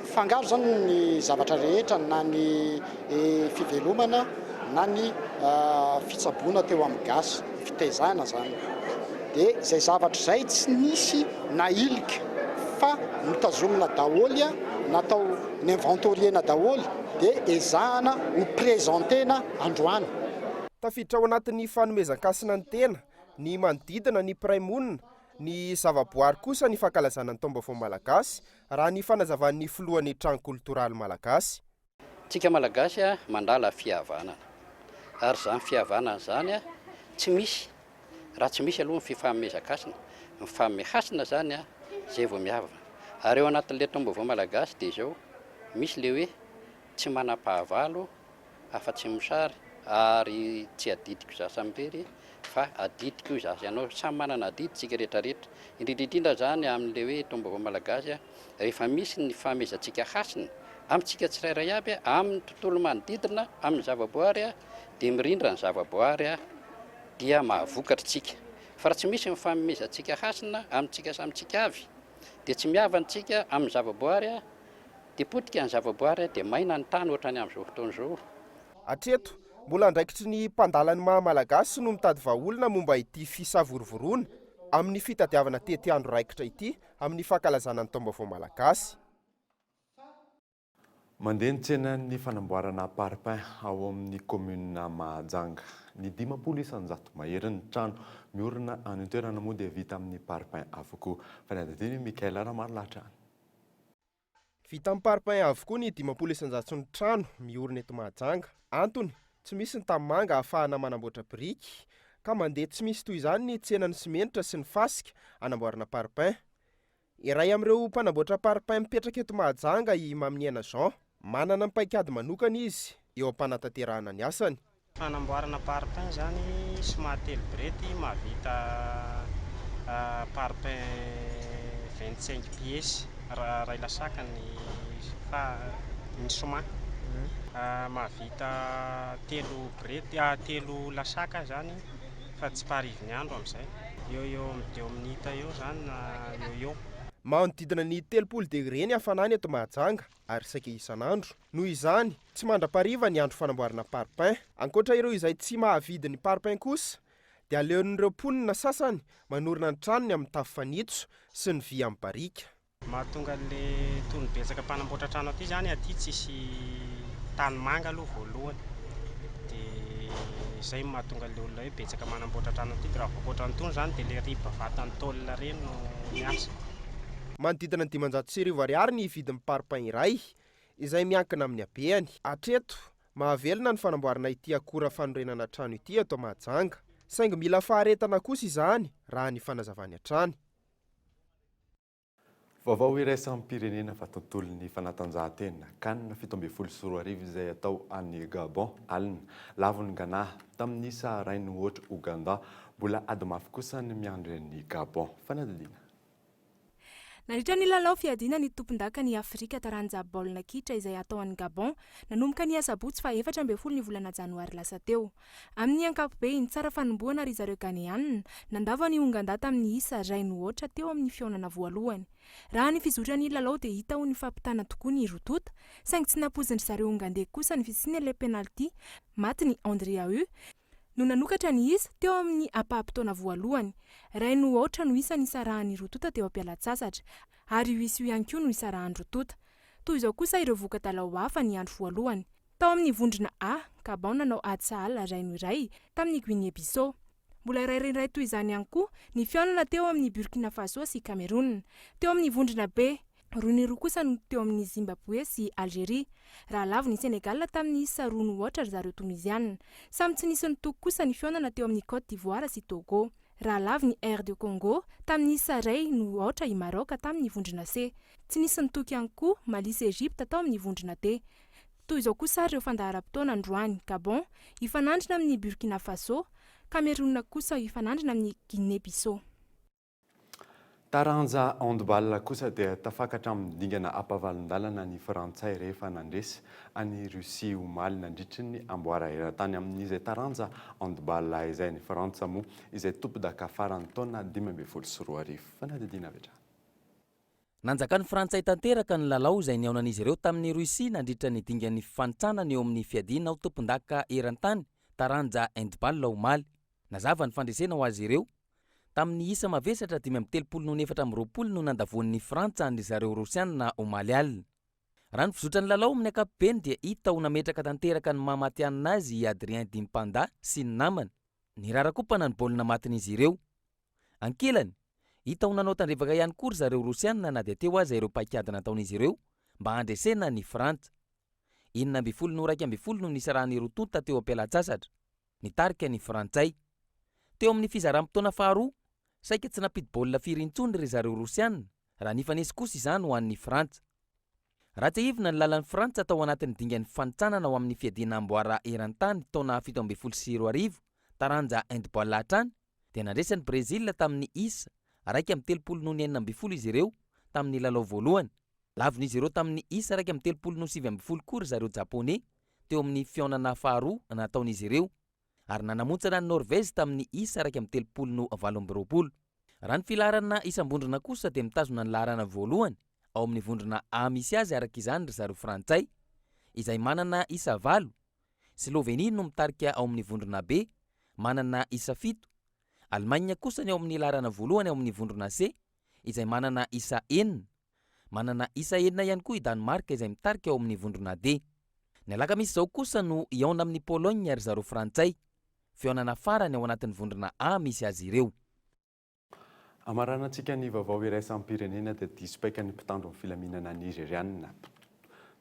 Mifangaro izany ny zavatra rehetra na ny fivelomana na ny fitsaboana teo amin'ny gasy, ny fitaizana izany. Dia izay zavatra izay tsy nisy nahilika fa notazomina daholo, natao ni-inventorier-na daholo dia ezahana ho présenter-na androany. Tafiditra ao anatin'ny fanomezan-kasina ny tena, ny manodidina, ny mpiray monina, ny zavaboary kosa ny fankalazana ny taom-baovao malagasy, raha ny fanazavan'ny filohan'ny Trano Koltoraly Malagasy. Tsika Malagasy mandala fihavanana, ary izany fihavanana izany tsy misy raha tsy misy aloha ny fifanomezan-kasina, mifanome hasina izany izay vao mihavana, ary ao anatin'ilay taom-baovao malagasy dia izao, misy ilay hoe tsy manam-pahavalo afa-tsy mosary ary tsy adidiko izaho samirery fa adidiko izaho sy ianao, samy manana adidy isika rehetra rehetra, indrindra indrindra izany amin'ilay hoe taom-baovao malagasy rehefa misy ny fahamezantsika hasina amintsika tsirairay aby, amin'ny tontolo manodidina, amin'ny zavaboary dia mirindra ny zavaboary dia mahavokatra isika, fa raha tsy misy ny fanomezantsika hasina amintsika samy tsika avy dia tsy mihavana isika amin'ny zavaboary Dia potika ny zavaboary dia maina ny tany ohatrany amin'izao fotoana izao. Hatreto, mbola andraikitry ny mpandala ny maha Malagasy no mitady vahaolana momba ity fisavorovoroana amin'ny fitadiavana tetiandro raikitra ity amin'ny fankalazana ny taom-baovao malagasy. Mandeha ny tsenan'ny fanamboarana parpaing ao amin'ny kaominina Mahajanga. Ny 50% maherin'ny trano miorina any an-toerana moa dia vita amin'ny parpaing avokoa. Fanadihadiana i Michaël Ramarolahy hatrany. Vita amin'ny parpaing avokoa ny 50 isan-jaton'ny trano miorina eto Mahajanga. Antony, tsy misy ny tanimanga ahafahana manamboatra biriky, ka mandeha tsy misy toy izany ny tsenan'ny simenitra sy ny fasika anamboarana parpaing. Iray amin'ireo mpanamboatra parpaing mipetraka eto Mahajanga i Maminiaina Jean. Manana ny paikady manokana izy eo am-panatanterahana ny asany. Fanamboarana parpaing zany somary telo brety mahavita parpaing 25 pièces raha iray lasaka ny fa ny soma mahavita telo brety telo lasaka zany Fa tsy parivin'ny andro amin'izay. Eo eo amin'ny deux minutes eo izany na eo eo. Manodidina ny 30 degre ny hafanana eto Mahajanga ary saika isan'andro. Noho izany, tsy mandra-pariva ny andro fanamboarana parpaing. Ankoatra ireo izay tsy mahavidy ny parpaing kosa dia aleon'ireo mponina sasany manorina ny tranony amin'ny tafo fanitso sy ny vy amin'ny barika. Mahatonga an'le tony betsaka mpanamboatra trano aty zany, aty tsisy tany manga aloha voalohany, de zay no mahatonga an'le olona hoe betsaka manamboatra trano aty, de raha vao ankoatran'itony zany de le riba vatan'ny tôle reny no miasa. Manodidina ny 1500 ariary ny vidin'ny parpaing iray, izay miankina amin'ny habehany. Hatreto, mahavelona ny fanamboarana ity akora fanorenana trano ity eto Mahajanga. Saingy mila faharetana kosa izany, raha ny fanazavany hatrany. Vaovao iraisam-pirenena fa tontolon'ny fanatanjahantena, Can 2017 izay atao any Gabon, alina. Lavon'i Ghana, tamin'ny isa iray no aotra Ouganda. Mbola ady mafy kosa ny miandry an'i Gabon. Fanadihadiana. Nandritra ny lalao fiadiana ny tompondakan'i Afrika taranja baolina kitra izay hatao any Gabon, nanomboka ny asabotsy faha 14 ny volana janoary lasa teo. Amin'ny ankapobeny, tsara fanombohana ry zareo Ghaneanina, nandavo an'i Ongandà tamin'ny isa iray no aotra teo amin'ny fihaonana voalohany. Raha ny fizotran'ny lalao dia hita ho nifampitana tokoa ny roa tonta, saingy tsy nampoizin-dry zareo Ongandey kosa ny fisian'ilay penalty matin'i André Ayew, no nanokatra ny isa teo amin'ny ampaham-potoana voalohany. Iray no aotra no isa nisarahan'ny roa tonta teo am-pialan-tsasatra, ary io isa io ihany koa no nisarahan'ny roa tonta. Toy izao kosa ireo voka-dalao hafa ny andro voalohany. Tao amin'ny vondrona A, Gabon nanao ady sahala iray no iray tamin'i Guinée Bissau. Mbola iray iray toy izany ihany koa ny fihaonana teo amin'i Burkina Faso sy Cameroun. Teo amin'ny vondrona B, roa ny roa kosa no teo amin'i Zimbabwe sy Algeria. Raha lavon'i Sénégal tamin'ny isa roa no aotra ry zareo Toniziana. Samy tsy nisy nitoky kosa ny fihaonana teo amin'i Côte d'Ivoire sy Togo. Raha lavon'i RD Congo tamin'ny isa iray no aotra i Maroc tamin'ny vondrona C. Tsy nisy nitoky ihany koa Mali sy Egypte tao amin'ny vondrona D. Toy izao kosa ary ireo fandaharam-potoana androany, Gabon, hifanandrina amin'i Burkina Faso, Cameroun kosa hifanandrina amin'i Guinée Bissau. Taranja handball kosa dia tafakatra amin'ny dingana ampavalon-dalana ny Frantsay rehefa nandresy an'i Russie omaly nandritry ny amboara eran-tany amin'izay taranja handball izay. Ny Frantsa moa izay tompondaka farany taona 2015. Fanadihadiana avy hatrany. Nanjakan'ny Frantsay tanteraka ny lalao izay nihaonan'izy ireo tamin'i Russie nandritra ny dingan'ny fifanintsanana eo amin'ny fiadiana ho tompondaka eran-tany, taranja handball omaly. Nazava ny fandresena ho azy ireo. Tamin'ny isa mavesatra 35 noho ny 24 no nandavoan'ny Frantsa an-dry zareo Rosiana omaly alina. Raha ny fizotran'ny lalao amin'ny ankapobeny dia hita ho nametraka tanteraka ny maha matihanina azy i Adrien Dimpanda sy ny namany. Nirarakompana ny baolina matin'izy ireo. Ankilany, hita ho nanao tandrevaka ihany koa ry zareo Rosiana na dia teo aza ireo paikady nataon'izy ireo mba handresena an'i Frantsa. 16 no 11 no nisarahan'ny roa tonta teo am-pialan-tsasatra, nitarika ny Frantsay. Teo amin'ny fizaram-potoana faharoa, saika tsy nampidi-baolina firy intsony ry zareo Rosiana raha nifanesy kosa izany ho an'i Frantsa. Raha tsiahivina ny lalan'i Frantsa tao anatin'ny dingan'ny fifanintsanana ho amin'ny fiadiana amboara eran-tany taona 2017, taranja handball hatrany, dia nandresy an'i Brezila tamin'ny isa 31 noho ny 16 izy ireo tamin'ny lalao voalohany. Lavon'izy ireo tamin'ny isa 31 noho 19 koa ry zareo Japoney teo amin'ny fihaonana faharoa nataon'izy ireo ary nanamontsana an'i Norvezy tamin'ny isa 31 noho 28. Raha ny filaharana isam-bondrona kosa dia mitazona ny laharana voalohany ao amin'ny vondrona A misy azy araka izany ry zareo Frantsay izay manana isa valo Slovenie no mitarika ao amin'ny vondrona B, manana isa fito. Allemagne kosa ny ao amin'ny laharana voalohany ao amin'ny vondrona C, izay manana isa enina. Manana isa enina ihany koa i Danemark izay mitarika ao amin'ny vondrona D. Ny alakamisy izao kosa no hihaona amin'i Pologne ry zareo frantsay. Fihaonana farany ao anatin'ny vondrona A misy azy ireo. Hamaranantsika ny vaovao iraisam-pirenena dia diso paika ny mpitandro ny filaminana Nizerianina.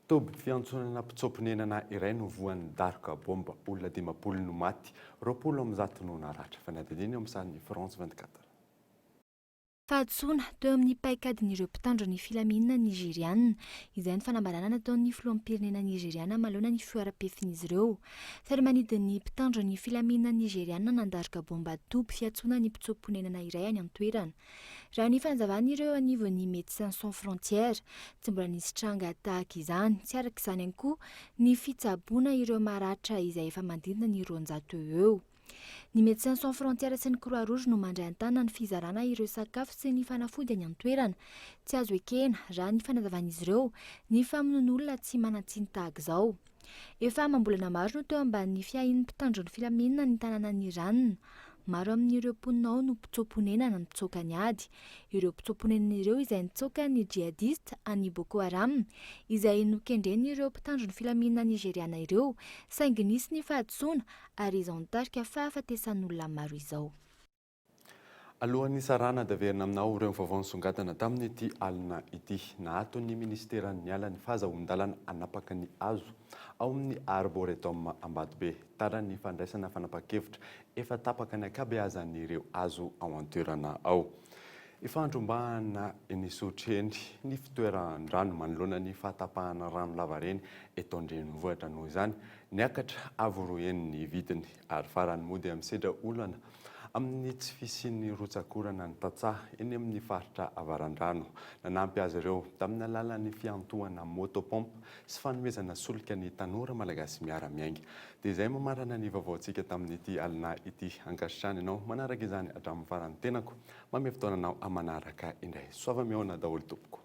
Toby fiantsonana mpitsoa-ponenana iray no voan'ny daroka baomba. Olona 50 no maty, 120 no naratra. Fanadihadiana eo amin'ny sarin'ny France 24. Fahadisoana teo amin'ny paikadin'ireo mpitandro ny filaminana Nizeriana. Izay ny fanambarana nataon'ny filoham-pirenena Nizeriana manoloana ny fihoaram-pefin'izy ireo. Fiaramanidin'ny mpitandro ny filaminana Nizeriana nandaroka baomba toby fiantsoana ny mpitsoa-ponenana iray any an-toerana. Raha ny fanazavan'ireo anivon'ny Médecins Sans Frontières, tsy mbola nisy tranga tahaka izany. Tsy araka izany ihany koa ny fitsaboana ireo maratra izay efa manodidina ny 200 eo ho eo. Ny Médecins Sans Frontières sy ny Croix Rouge no mandray an-tanana ny fizarana ireo sakafo sy ny fanafody any an-toerana. Tsy azo ekena, raha ny fanazavan'izy ireo, ny famonoan'olona tsy manan-tsiny tahaka izao. Efa amam-bolana maro no teo ambanin'ny fiahian'ny mpitandro ny filaminana ny tanànan'i Ranona. Maro amin'ireo mponina ao no mpitsoa-ponenana nitsoaka ny ady. Ireo mpitsoa-ponenana ireo izay nitsoaka ny djihadistes an'i Boko Haram, izay nokendren'ireo mpitandro ny filaminana nizeriana ireo, saingy nisy ny fahadisoana ary izao nitarika fahafatesan'olona maro izao. Alohan'ny hisarahana dia averina aminao ireo vaovao nisongadina tamin'ity alina ity. Naaton'ny minisiteran'ny ala ny fahazahoan-dalana hanapaka ny hazo ao amin'ny Arboretum Ambatobe. Tara ny fandraisana fanapahan-kevitra efa tapaka ny ankabeazan'ireo hazo ao an-toerana ao. Ifandrombahana eny Isotry eny ny fitoeran-drano manoloana ny fahatapahana rano lavareny eto an-drenivohitra. Noho izany, niakatra avo roa heny ny vidiny ary farany moa dia misedra olana amin'ny tsy fisian'ny rotsak'orana ny tantsaha eny amin'ny faritra Avarandrano. Nanampy azy ireo tamin'ny alalan'ny fiantohana moto pompe sy fanomezana solika ny tanora malagasy miara-miainga. Dia izay mamarana ny vaovaontsika tamin'ity alina ity. Ankasitrahana ianao manaraka izany hatramin'ny farany tenako. Manome fotoana anao hamanaraka indray. Soava mihaona daholo tompoko.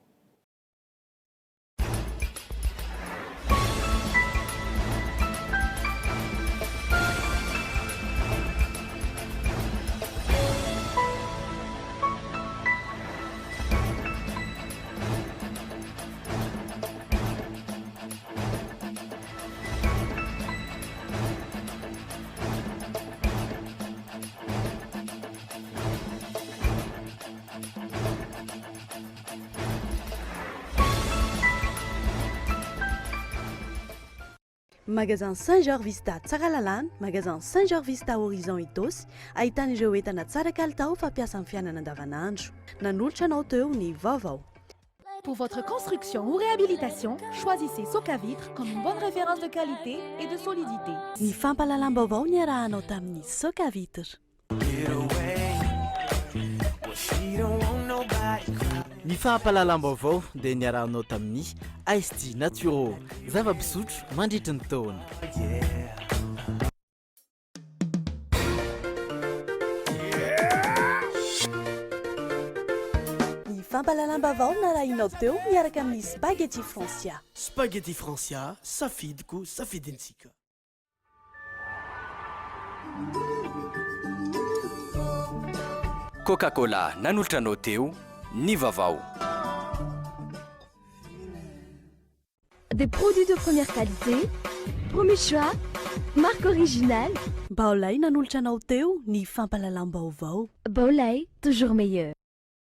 Magasin Saint Georges Vista Tsaralalàna, Magasin Saint Georges Vista Horizon Itaosy, ahitana ireo entana tsara kalitao fampiasa amin'ny fiainana andavanandro. Nanolotra anao teo ny vaovao. Pour votre construction ou réhabilitation, choisissez Socavitre comme une bonne référence de qualité et de solidité. Ny fampahalalam-baovao niarahanao tamin'ny Socavitre. Ny fampahalalam-baovao dia niarahanao tamin'ny Ice Tea Naturo, zava-pisotro mandritry ny taona. Ny fampahalalam-baovao narahinao teo miaraka amin'ny Spaghetti Francia. Spaghetti Francia, safidiko, safidintsika. Coca Cola nanolotra anao teo ny vaovao. Des produits de première qualité, premier choix, marque originale. Baolai nanolotra anao teo ny fampahalalam-baovao. Baolai, toujours meilleur.